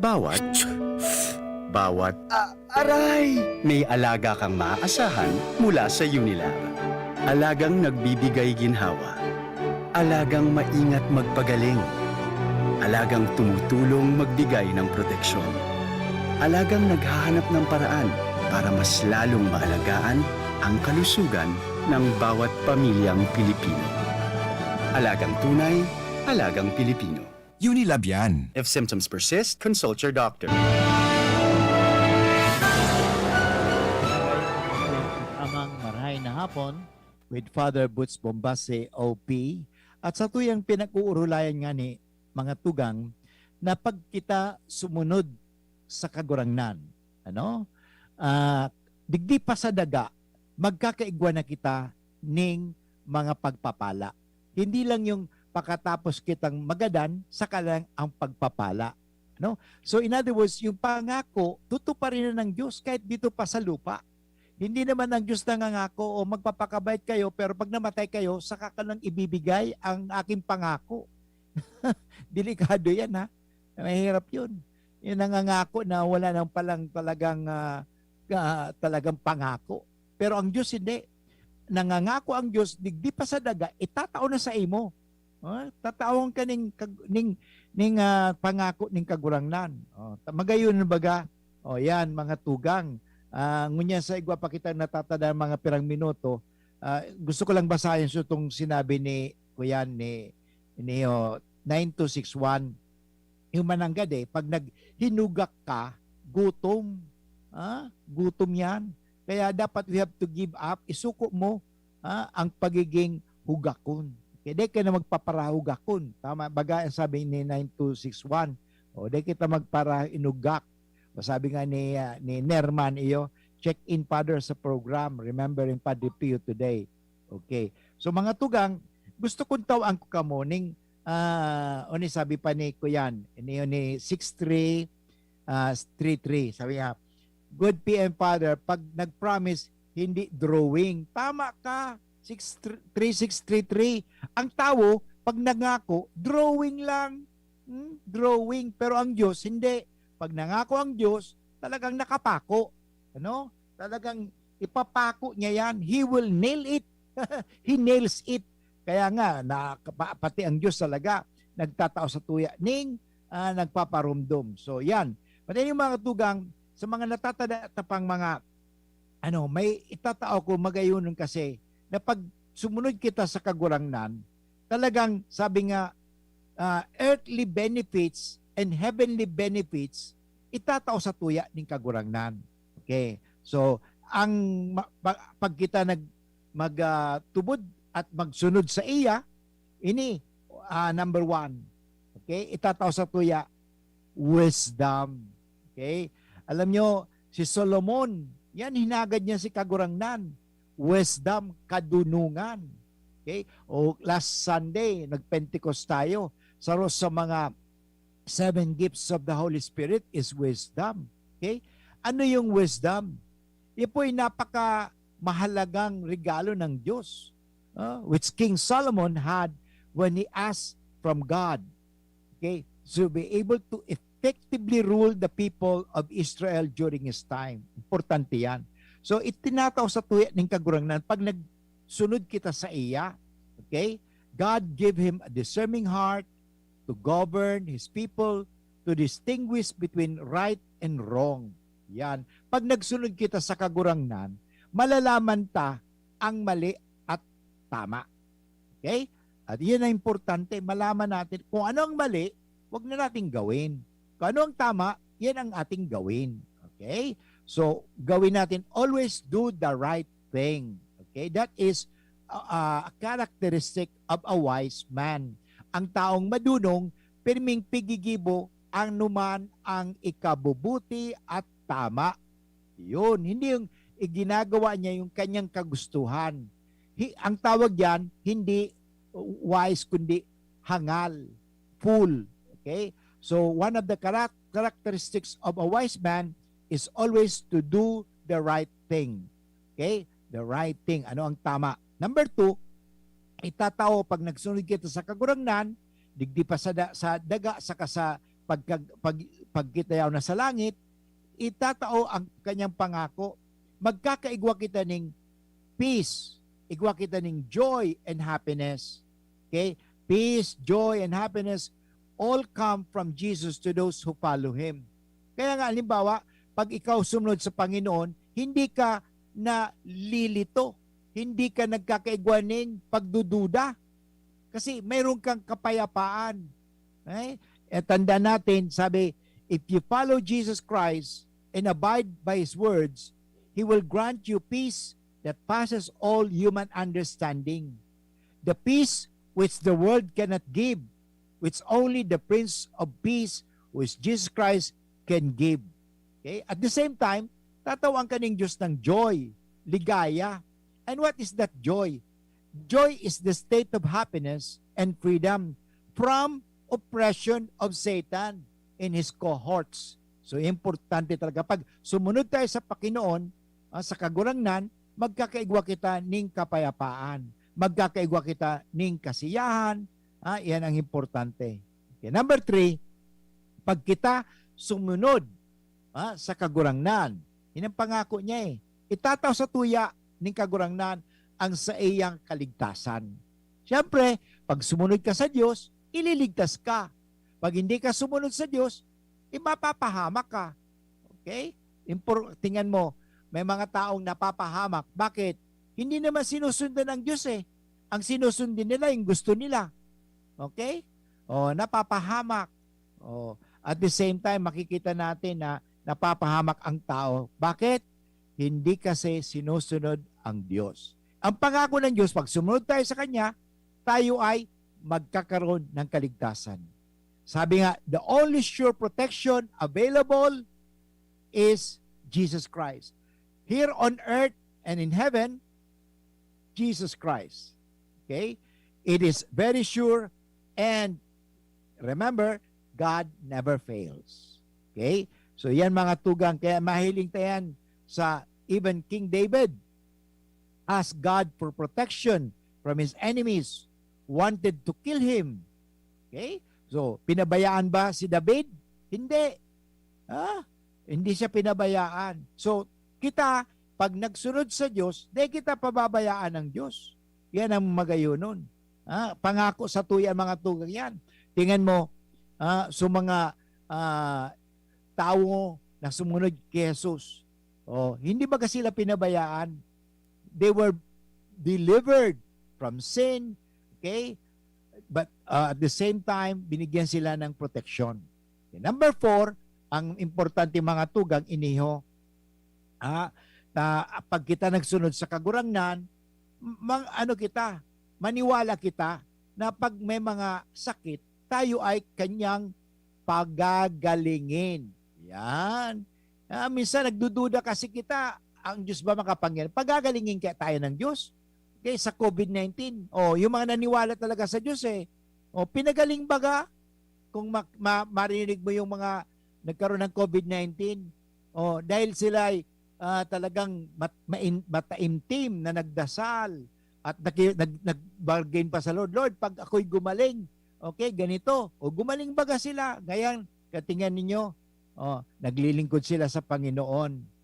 bawat, bawat, ah, aray! May alaga kang maaasahan mula sa Unilab. Alagang nagbibigay ginhawa. Alagang maingat magpagaling. Alagang tumutulong magbigay ng proteksyon. Alagang naghahanap ng paraan para mas lalong maalagaan ang kalusugan ng bawat pamilyang Pilipino. Alagang tunay, alagang Pilipino. Unilab yan. If symptoms persist, consult your doctor. Amang marahay na hapon with Father Boots Bombase, O P. At sa tuyang pinag-uurulayan nga ni mga tugang na pag kita sumunod sa Kagurangnan, ano? Ah, digdi pa sa daga, magkakaigwa na kita ning mga pagpapala. Hindi lang yung pakatapos kitang magadan, saka lang ang pagpapala. No? So in other words, yung pangako, tutuparin na ng Diyos kahit dito pa sa lupa. Hindi naman ang Diyos nangangako, "O magpapakabait kayo, pero pag namatay kayo, saka ko lang ibibigay ang aking pangako." Delikado yan, ha? Mahirap yun. Yung nangangako na wala nang palang talagang, ah, ah, talagang pangako. Pero ang Diyos hindi. Nangangako ang Diyos, digdi pa sa daga, itatao na sa imo. Oh, tatawan ka ning, kag- ning, ning ah, pangako ning Kagurangnan. Oh, ta- magayon na baga. Oh, yan, mga tugang. Ah, ngunyan sa igwa pa kita natatada mga pirang minuto. Ah, gusto ko lang basahin so itong sinabi ni, kuyan, ni, ni oh, nine two six one. Yung mananggad eh, pag naghinugak ka, gutom. Ah, gutom yan. Kaya dapat we have to give up, isuko mo ah, ang pagiging hugakon. Kaya di ka na magpaparahugakon. Tama, baga ang sabi ni nine two six one. O, di kita magparainugak. O sabi nga ni, ah, ni Nerman iyo, "Check in, Father, sa program. Remembering Padre Pio today." Okay. So, mga tugang, gusto kong tawaan ko kamo ning, ah, o ni sabi pa ni Kuyan, ni, ni six three, ah, three three. Sabi niya, "Good P M, Father, pag nag-promise, hindi drawing." Tama ka, six three six three three. Ang tawo, pag nangako, drawing lang. Hmm? Drawing. Pero ang Diyos, hindi. Pag nangako ang Diyos, talagang nakapako. Ano? Talagang ipapako niya yan. He will nail it. He nails it. Kaya nga, na, pa- pati ang Diyos talaga nagtatao sa tuya ning ah, nagpaparumdom. So, yan. Pati yung mga tugang, sa mga natatada ta pang mga, ano, may itatao ko magayonon kasi na pag sumunod kita sa Kagurangnan, talagang sabi nga, ah, earthly benefits and heavenly benefits itatao sa tuya ning Kagurangnan. Okay. So, ang ma- pa- pag kita nag mag ah, tubod at magsunod sa iya, ini ah, number one. Okay? Itatao sa tuya, wisdom. Okay? Alam nyo, si Solomon, yan hinagad niya si Kagurangnan. Wisdom, kadunungan. Okay? O last Sunday, nag-Pentecost tayo. Sa, sa mga seven gifts of the Holy Spirit is wisdom. Okay? Ano yung wisdom? Yan po'y napaka mahalagang regalo ng Diyos, ah, which King Solomon had when he asked from God. Okay? To be able to effectively rule the people of Israel during his time. Importante yan. So, itinatao sa tuya ning Kagurangnan pag nagsunod kita sa iya. Okay? God gave him a discerning heart to govern his people, to distinguish between right and wrong. Yan. Pag nagsunod kita sa Kagurangnan, malalaman ta ang mali at tama. Okay? At yan ang importante, malaman natin kung ano ang mali, wag na nating gawin. Kung ano ang tama, yan ang ating gawin. Okay? So, gawin natin, always do the right thing. Okay? That is uh, uh, a characteristic of a wise man. Ang taong madunong, pirming pigigibo ang numan ang ikabubuti at tama. Yun, hindi yung iginagawa niya yung kanyang kagustuhan. Hi, ang tawag yan, hindi wise, kundi hangal, fool. Okay? So, one of the chara- characteristics of a wise man is always to do the right thing. Okay? The right thing. Ano ang tama? Number two, itatao pag nagsunod kita sa Kagurangnan, digdi pa sa, da- sa daga, saka sa pagkag- pag, pagkitayaw na sa langit, itatao ang kanyang pangako. Magkakaigwa kita ning peace, igwa kita ning joy and happiness. Okay? Peace, joy, and happiness all come from Jesus to those who follow Him. Kaya nga, halimbawa, pag ikaw sumunod sa Panginoon, hindi ka nalilito, hindi ka nagkakaigwa ning pagdududa. Kasi mayroon kang kapayapaan. Okay? E, tandaan natin, sabi, "If you follow Jesus Christ and abide by His words, He will grant you peace that passes all human understanding. The peace which the world cannot give, which only the Prince of Peace, who is Jesus Christ, can give." Okay? At the same time, tatawan ka ning Diyos ng joy, ligaya. And what is that joy? Joy is the state of happiness and freedom from oppression of Satan and his cohorts. So, importante talaga. Pag sumunod tayo sa Panginoon, ah, sa Kagurangnan, magkakaigwa kita ning kapayapaan. Magkakaigwa kita ning kasiyahan. Ah, iyan ang importante. Okay. Number three, pag kita sumunod, ah, sa Kagurangnan, yun ang pangako niya eh. Itatao sa tuya ning Kagurangnan ang saiyang kaligtasan. Siyempre, pag sumunod ka sa Diyos, ililigtas ka. Pag hindi ka sumunod sa Diyos, ipapahamak ka. Okay? Impor-, tingnan mo, may mga taong napapahamak. Bakit? Hindi naman sinusundan ang Diyos eh. Ang sinusundin nila, yung gusto nila. Okay? O, napapahamak. O, at the same time, makikita natin na napapahamak ang tao. Bakit? Hindi kasi sinusunod ang Diyos. Ang pangako ng Diyos, pag sumunod tayo sa Kanya, tayo ay magkakaroon ng kaligtasan. Sabi nga, "The only sure protection available is Jesus Christ." Here on earth and in heaven, Jesus Christ. Okay? It is very sure, and remember, God never fails. Okay? So yan, mga tugang, kaya mahiling ta yan sa even King David asked God for protection from his enemies, wanted to kill him. Okay? So, pinabayaan ba si David? Hindi. Ah, hindi siya pinabayaan. So, kita, pag nagsunod sa Diyos, di kita pababayaan ng Diyos. Yan ang magayonon. Ah, pangako sa tuya, mga tugang yan. Tingnan mo, ah, so mga, ah, tawo na sumunod kay Jesus. Oh, hindi ba sila pinabayaan? They were delivered from sin, okay? But, uh, at the same time, binigyan sila ng proteksyon. Okay, number four, ang importante, mga tugang, iniho, ah, na pag kita nagsunod sa Kagurangnan, mang-, ano kita, maniwala kita na pag may mga sakit, tayo ay kanyang pagagalingin. Yan. Ah, minsan nagdududa kasi kita, ang Diyos ba makapangyarihan? Pagagalingin kaya tayo ng Diyos? Okay, sa COVID nineteen, oh, yung mga naniwala talaga sa Diyos eh. Oh, pinagaling baga? Kung ma-, ma-, marinig mo yung mga nagkaroon ng COVID nineteen, oh, dahil sila ay, ah, talagang mat-, main-, mataimtim na nagdasal at naki-, nag-, nag-bargain pa sa Lord, "Lord, pag ako'y gumaling, okay, ganito." O gumaling baga sila. Ngayon, katingnan ninyo, oh, naglilingkod sila sa Panginoon.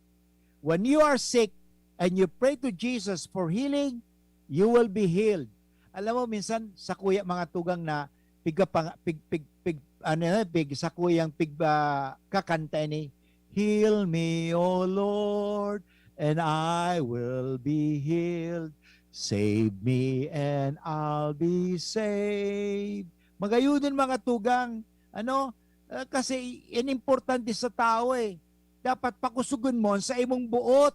When you are sick and you pray to Jesus for healing, you will be healed. Alam mo, minsan, sakuya, mga tugang, na pig-, pig-, pig-, ano, pig-, sakuyang pig-, ah, kakanta ini, "Heal me, O Lord, and I will be healed. Save me, and I'll be saved." Magayon din, mga tugang, ano, ah, kasi yan importante sa tao eh. Dapat pakusugon mo sa imong buot.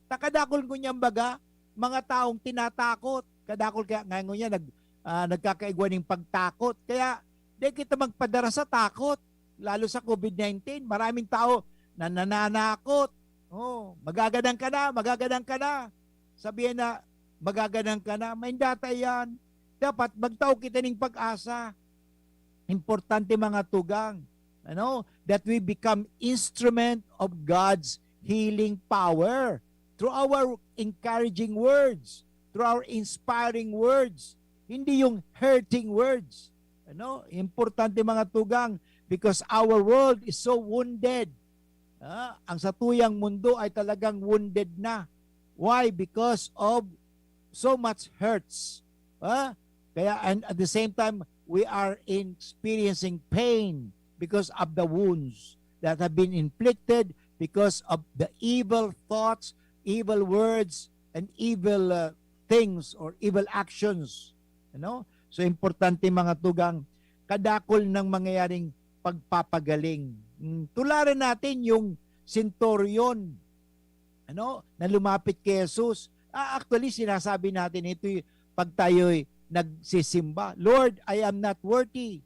Takadakol ngunyan baga, mga taong tinatakot. Kadakol kaya nga ngunyan nag-, ah, nagkakaigwa ning pagtakot. Kaya, di kita magpadara sa takot. Lalo sa COVID nineteen, maraming tao na nananakot. Oh, magagadan ka na, magagadan ka na. Sabihan na, magagadan ka na. May data yan. Dapat magtao kita ning pag-asa. Importante, mga tugang, ano, that we become instrument of God's healing power through our encouraging words, through our inspiring words, hindi yung hurting words. Ano, importante, mga tugang, because our world is so wounded. Ah, ang satuyang mundo ay talagang wounded na. Why? Because of so much hurts. Ah? Kaya, and at the same time, we are experiencing pain because of the wounds that have been inflicted because of the evil thoughts, evil words, and evil uh, things or evil actions. Ano? So, importante, mga tugang, kadakol ng mangyayaring pagpapagaling. Mm, tularan natin yung centurion, ano, na lumapit kay Jesus. Ah, actually, sinasabi natin ito y- pag tayo'y nagsisimba, "Lord, I am not worthy."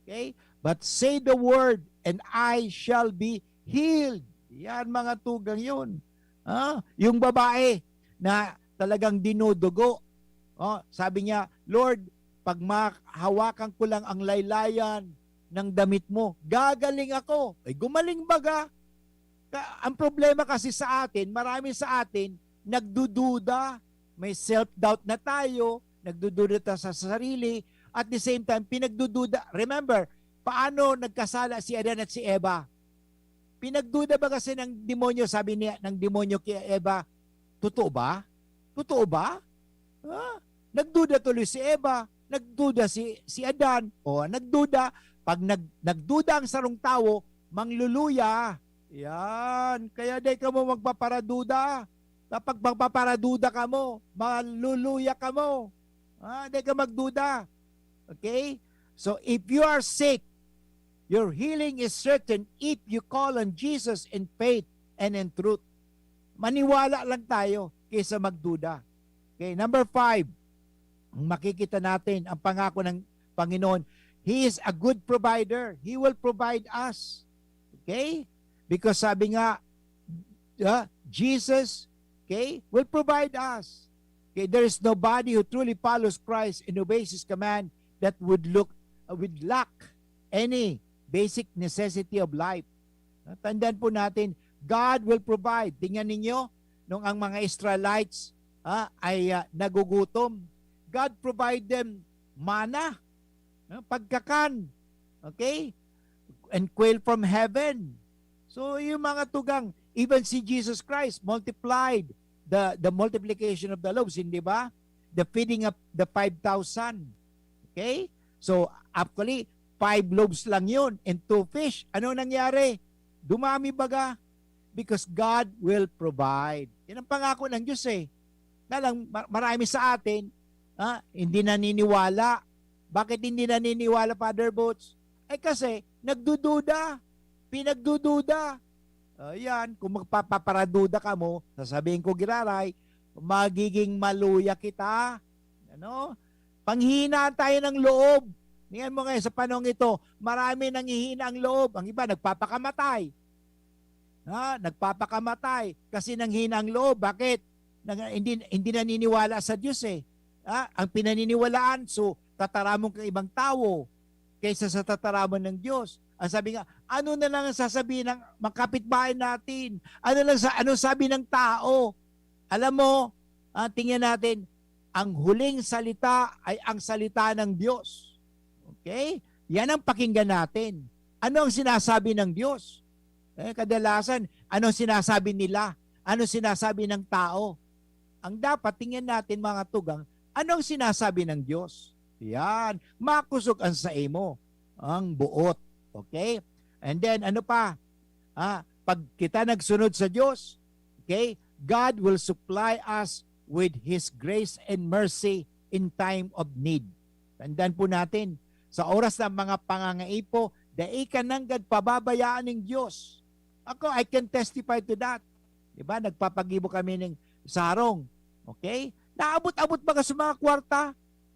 Okay? "But say the word and I shall be healed." Yan, mga tugang, yun. Ah, yung babae na talagang dinudugo. Oh, sabi niya, "Lord, pag mahawakan ko lang ang laylayan ng damit mo, gagaling ako." Ay, gumaling baga. Ka- ang problema kasi sa atin, marami sa atin nagdududa, may self-doubt na tayo, nagdududa ta sa sarili, at the same time, pinagdududa. Remember, paano nagkasala si Adan at si Eva? Pinagduda ba kasi ng demonyo, sabi niya, ng demonyo kay Eva, "Totoo ba? Totoo ba?" Ha? Nagduda tuloy si Eva, nagduda si, si Adan, o nagduda. Pag nag, nagduda ang sarong tawo, mangluluya. Yan. Kaya di kamo magpaparaduda. Kapag magpaparaduda kamo, mangluluya kamo. Ah, di ka magduda. Okay? So, if you are sick, your healing is certain if you call on Jesus in faith and in truth. Maniwala lang tayo kaysa magduda. Okay, number five, ang makikita natin, ang pangako ng Panginoon, He is a good provider. He will provide us. Okay? Because sabi nga, ah, Jesus, okay, will provide us. Okay, there is nobody who truly follows Christ and obeys His command that would look, uh, would lack any basic necessity of life. Ah, tandaan po natin, God will provide. Tingnan ninyo, nung ang mga Israelites, ah, ay, ah, nagugutom, God provide them manna, no? Pagkakan. Okay? And quail from heaven. So, yung mga tugang, even si Jesus Christ multiplied the, the multiplication of the loaves, hindi ba? The feeding of the five thousand. Okay? So, actually, five loaves lang yun and two fish. Ano nangyari? Dumami baga? Because God will provide. Yan ang pangako ng Diyos eh. Na lang, ma- marami sa atin, ha, hindi naniniwala. Bakit hindi naniniwala, Father Boots? Eh kasi, nagdududa. Pinagdududa. Ayan, kung magpapaparaduda ka mo, sasabihin ko, giraray, magiging maluya kita. Ano? Panghihinaan tayo ng loob. Tingnan mo ngayon sa panahong ito, marami nanghihina ang loob. Ang iba, nagpapakamatay. Ha? Nagpapakamatay kasi nanghina ang loob. Bakit? Nang, hindi, hindi naniniwala sa Diyos eh. Ha? Ang pinaniniwalaan, so, tataramon kang ibang tawo kaysa sa tataramon ng Diyos. Ang sabi nga, ano na lang ang sasabihin ng mga kapitbahay natin? Ano lang sa, ano sabi ng tao? Alam mo, ah, tingnan natin, ang huling salita ay ang salita ng Diyos. Okay? Yan ang pakinggan natin. Ano ang sinasabi ng Diyos? Eh, kadalasan, ano ang sinasabi nila? Ano ang sinasabi ng tao? Ang dapat tingnan natin, mga tugang, ano ang sinasabi ng Diyos? Yan. Makosog ang saimo, ang boot. Okay? And then, ano pa? Ah, pag kita nagsunod sa Diyos, okay, God will supply us with His grace and mercy in time of need. Tandaan po natin, sa oras ng mga pangangaipo, dai ka nanggad pababayaan ng Diyos. Ako, I can testify to that. Di ba? Nagpapagibo kami ng sarong. Okay? Naabot-abot baga sa mga kwarta.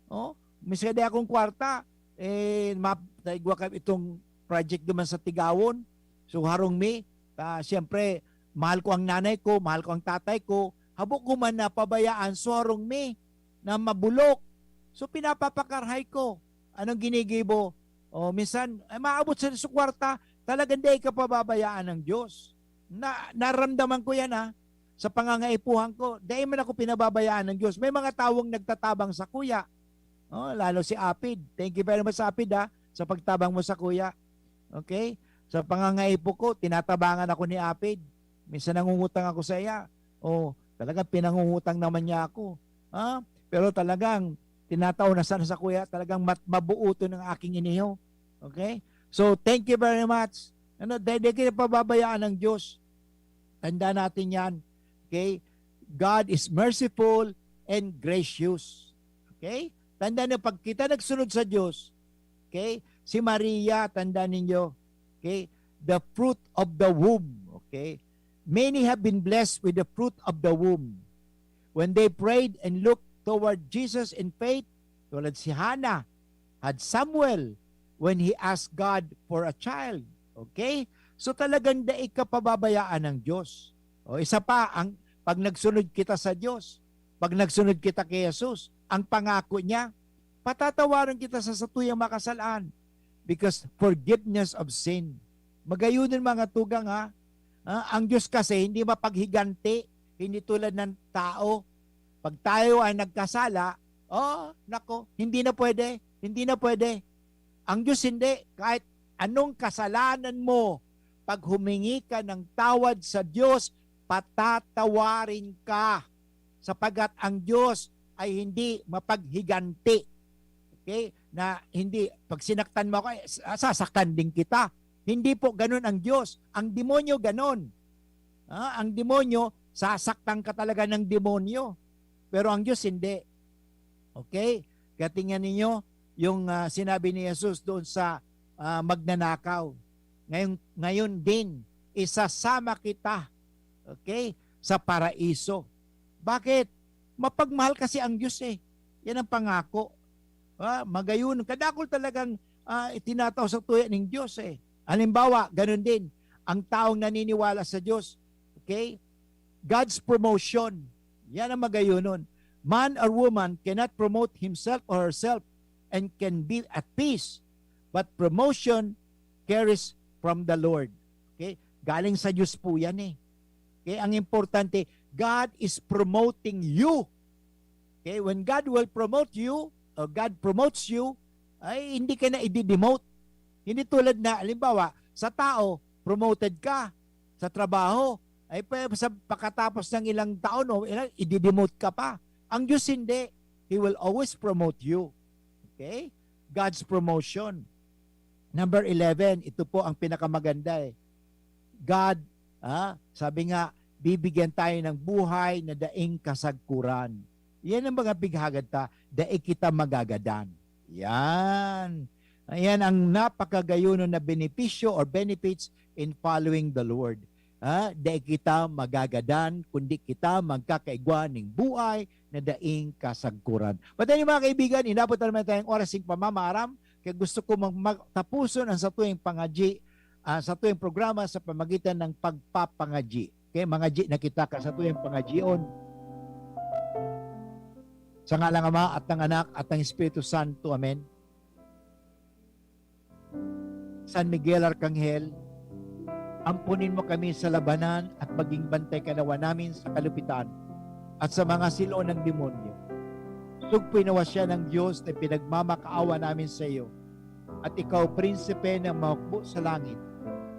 Oh, mismo di akong kwarta. Eh, map, naigwa kami itong project naman sa Tigawon. So, harong mi, ah, siyempre, mahal ko ang nanay ko, mahal ko ang tatay ko. Habo ko man napabayaan, so harong mi na mabulok. So, pinapapakarhay ko. Anong ginigibo? O, minsan, ay, maabot sa, sa kwarta, talagang dai ka pababayaan ng Diyos. Na, naramdaman ko yan, ha, sa pangangaipuhan ko. Dai man ako pinababayaan ng Diyos. May mga tawong nagtatabang sa kuya. Oh, lalo si Apid. Thank you very much, Apid, ha, sa pagtabang mo sa kuya. Okay? Sa pangangaipo ko, tinatabangan ako ni Apid. Minsan nangungutang ako sa iya. Oh, talaga pinangungutang naman niya ako. Ha? Pero talagang tinatao na sana sa kuya, talagang mat-, mabuo to ng aking iniho. Okay? So, thank you very much. Ano, dahil di kita pababayaan ng Diyos. Tanda natin yan. Okay? God is merciful and gracious. Okay? Tanda niyo, pag kita nagsunod sa Diyos, okay? Si Maria, tanda ninyo, okay? The fruit of the womb, okay? Many have been blessed with the fruit of the womb. When they prayed and looked toward Jesus in faith, tulad si Hannah had Samuel when he asked God for a child. Okay? So talagang dai ka pababayaan ng Diyos. O isa pa, ang pag nagsunod kita sa Diyos, pag nagsunod kita kay Jesus, ang pangako niya, patatawaran kita sa satuyang mga kasalaan because forgiveness of sin. Magayunin mga tugang ha. Ah, ang Diyos kasi hindi mapaghiganti, hindi tulad ng tao. Pag tayo ay nagkasala, oh, nako, hindi na pwede, hindi na pwede. Ang Diyos hindi, kahit anong kasalanan mo, pag humingi ka ng tawad sa Diyos, patatawarin ka. Sapagkat ang Diyos ay hindi mapaghiganti. Okay? Na hindi, pag sinaktan mo ako, eh, sa-, sasaktan din kita. Hindi po ganun ang Diyos. Ang demonyo ganun. Ah, ang demonyo, sasaktan ka talaga ng demonyo. Pero ang Diyos hindi. Okay? Kaya tingnan ninyo yung, ah, sinabi ni Jesus doon sa, ah, magnanakaw. Ngayon, ngayon din, isasama kita, okay, sa paraiso. Bakit? Mapagmahal kasi ang Diyos eh. Yan ang pangako. Ah, magayunon. Kadakul talagang, ah, itinatao sa tuya ning Diyos eh. Halimbawa, ganun din, ang taong naniniwala sa Diyos, okay? God's promotion. Yan ang magayunon. Man or woman cannot promote himself or herself and can be at peace. But promotion carries from the Lord. Okay? Galing sa Diyos po yan eh. Okay? Ang importante, God is promoting you. Okay? When God will promote you, or God promotes you, ay hindi ka na i-demote. Hindi tulad na, halimbawa, sa tao, promoted ka sa trabaho, ay pa, sa, pagkatapos ng ilang taon, o ilang, i-demote ka pa. Ang Diyos hindi. He will always promote you. Okay? God's promotion. Number eleven, ito po ang pinakamaganda eh. God, ah, sabi nga, bibigyan tayo ng buhay na daing kasagkuran. Yan ang mga pighagad ta, dai kita magagadan. Yan. Ayan ang napakagayunon na benepisyo or benefits in following the Lord. Ha? Dai kita magagadan, kundi kita magkakaigwa ning buhay na daing kasagkuran. But anyway, mga kaibigan, inabot na naman tayong oras ng pamamaaram. Kaya gusto ko mag-, mag-, tapuson ang satuyang pangadyi, ah, satuyang programa sa pamagitan ng pagpapangadyi. Okay, mangadyi na kita kan satuyang pangadyion. Sa ngalan ng Ama at ng Anak at ng Espiritu Santo. Amen. San Miguel Arcangel, amponin mo kami sa labanan at maging bantay ka nawa namin sa kalupitan at sa mga silo ng demonyo. Sugpoy nawa siya ng Diyos na pinagmamakaawa namin sa iyo, at ikaw, prinsipe ng mahukbo sa langit.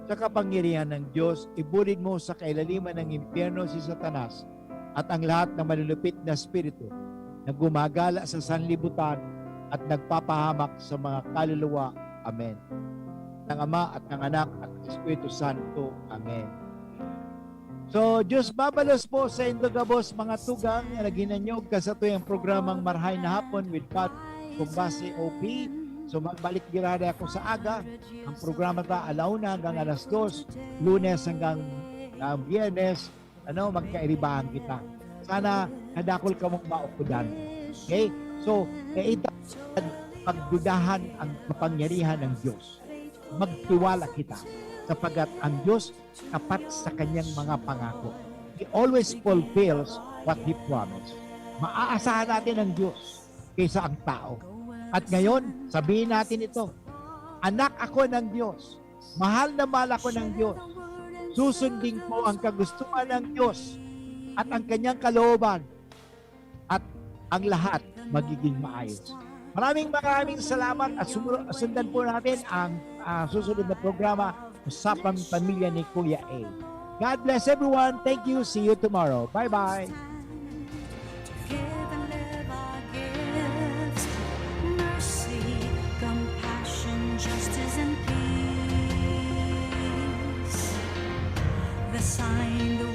Sa kapangyarihan ng Diyos, ibulid mo sa kailaliman ng impyerno si Satanas at ang lahat ng malulupit na espiritu na gumagala sa sanlibutan at nagpapahamak sa mga kaluluwa. Amen. Ng Ama at ng Anak at ng Espiritu Santo. Amen. So, Diyos mabalos po sa indo gabos, mga tugang, na naghinanyog ka sa tuyang programang Marhay na Hapon with Pat Kumbase O P. So, magbalik girada ako sa aga. Ang programa ta, alauna hanggang alas dos, Lunes hanggang, ah, Biyernes, ano, magkairibahan kita. Sana kadakol kamong maukudan. Okay? So, kaita pagdudahan ang kapangyarihan ng Diyos. Magtiwala kita, sapagkat ang Diyos tapat sa kanyang mga pangako. He always fulfills what He promised. Maaasahan natin ang Diyos kaysa ang tao. At ngayon, sabihin natin ito, "Anak ako ng Diyos. Mahal na mahal ako ng Diyos. Susundin ko ang kagustuhan ng Diyos at ang kanyang kalooban, at ang lahat magiging maayos." Maraming, maraming salamat at sumuro-, sundan po natin ang, ah, susunod na programa, Usapang Pamilya ni Kuya A. God bless everyone. Thank you. See you tomorrow. Bye-bye.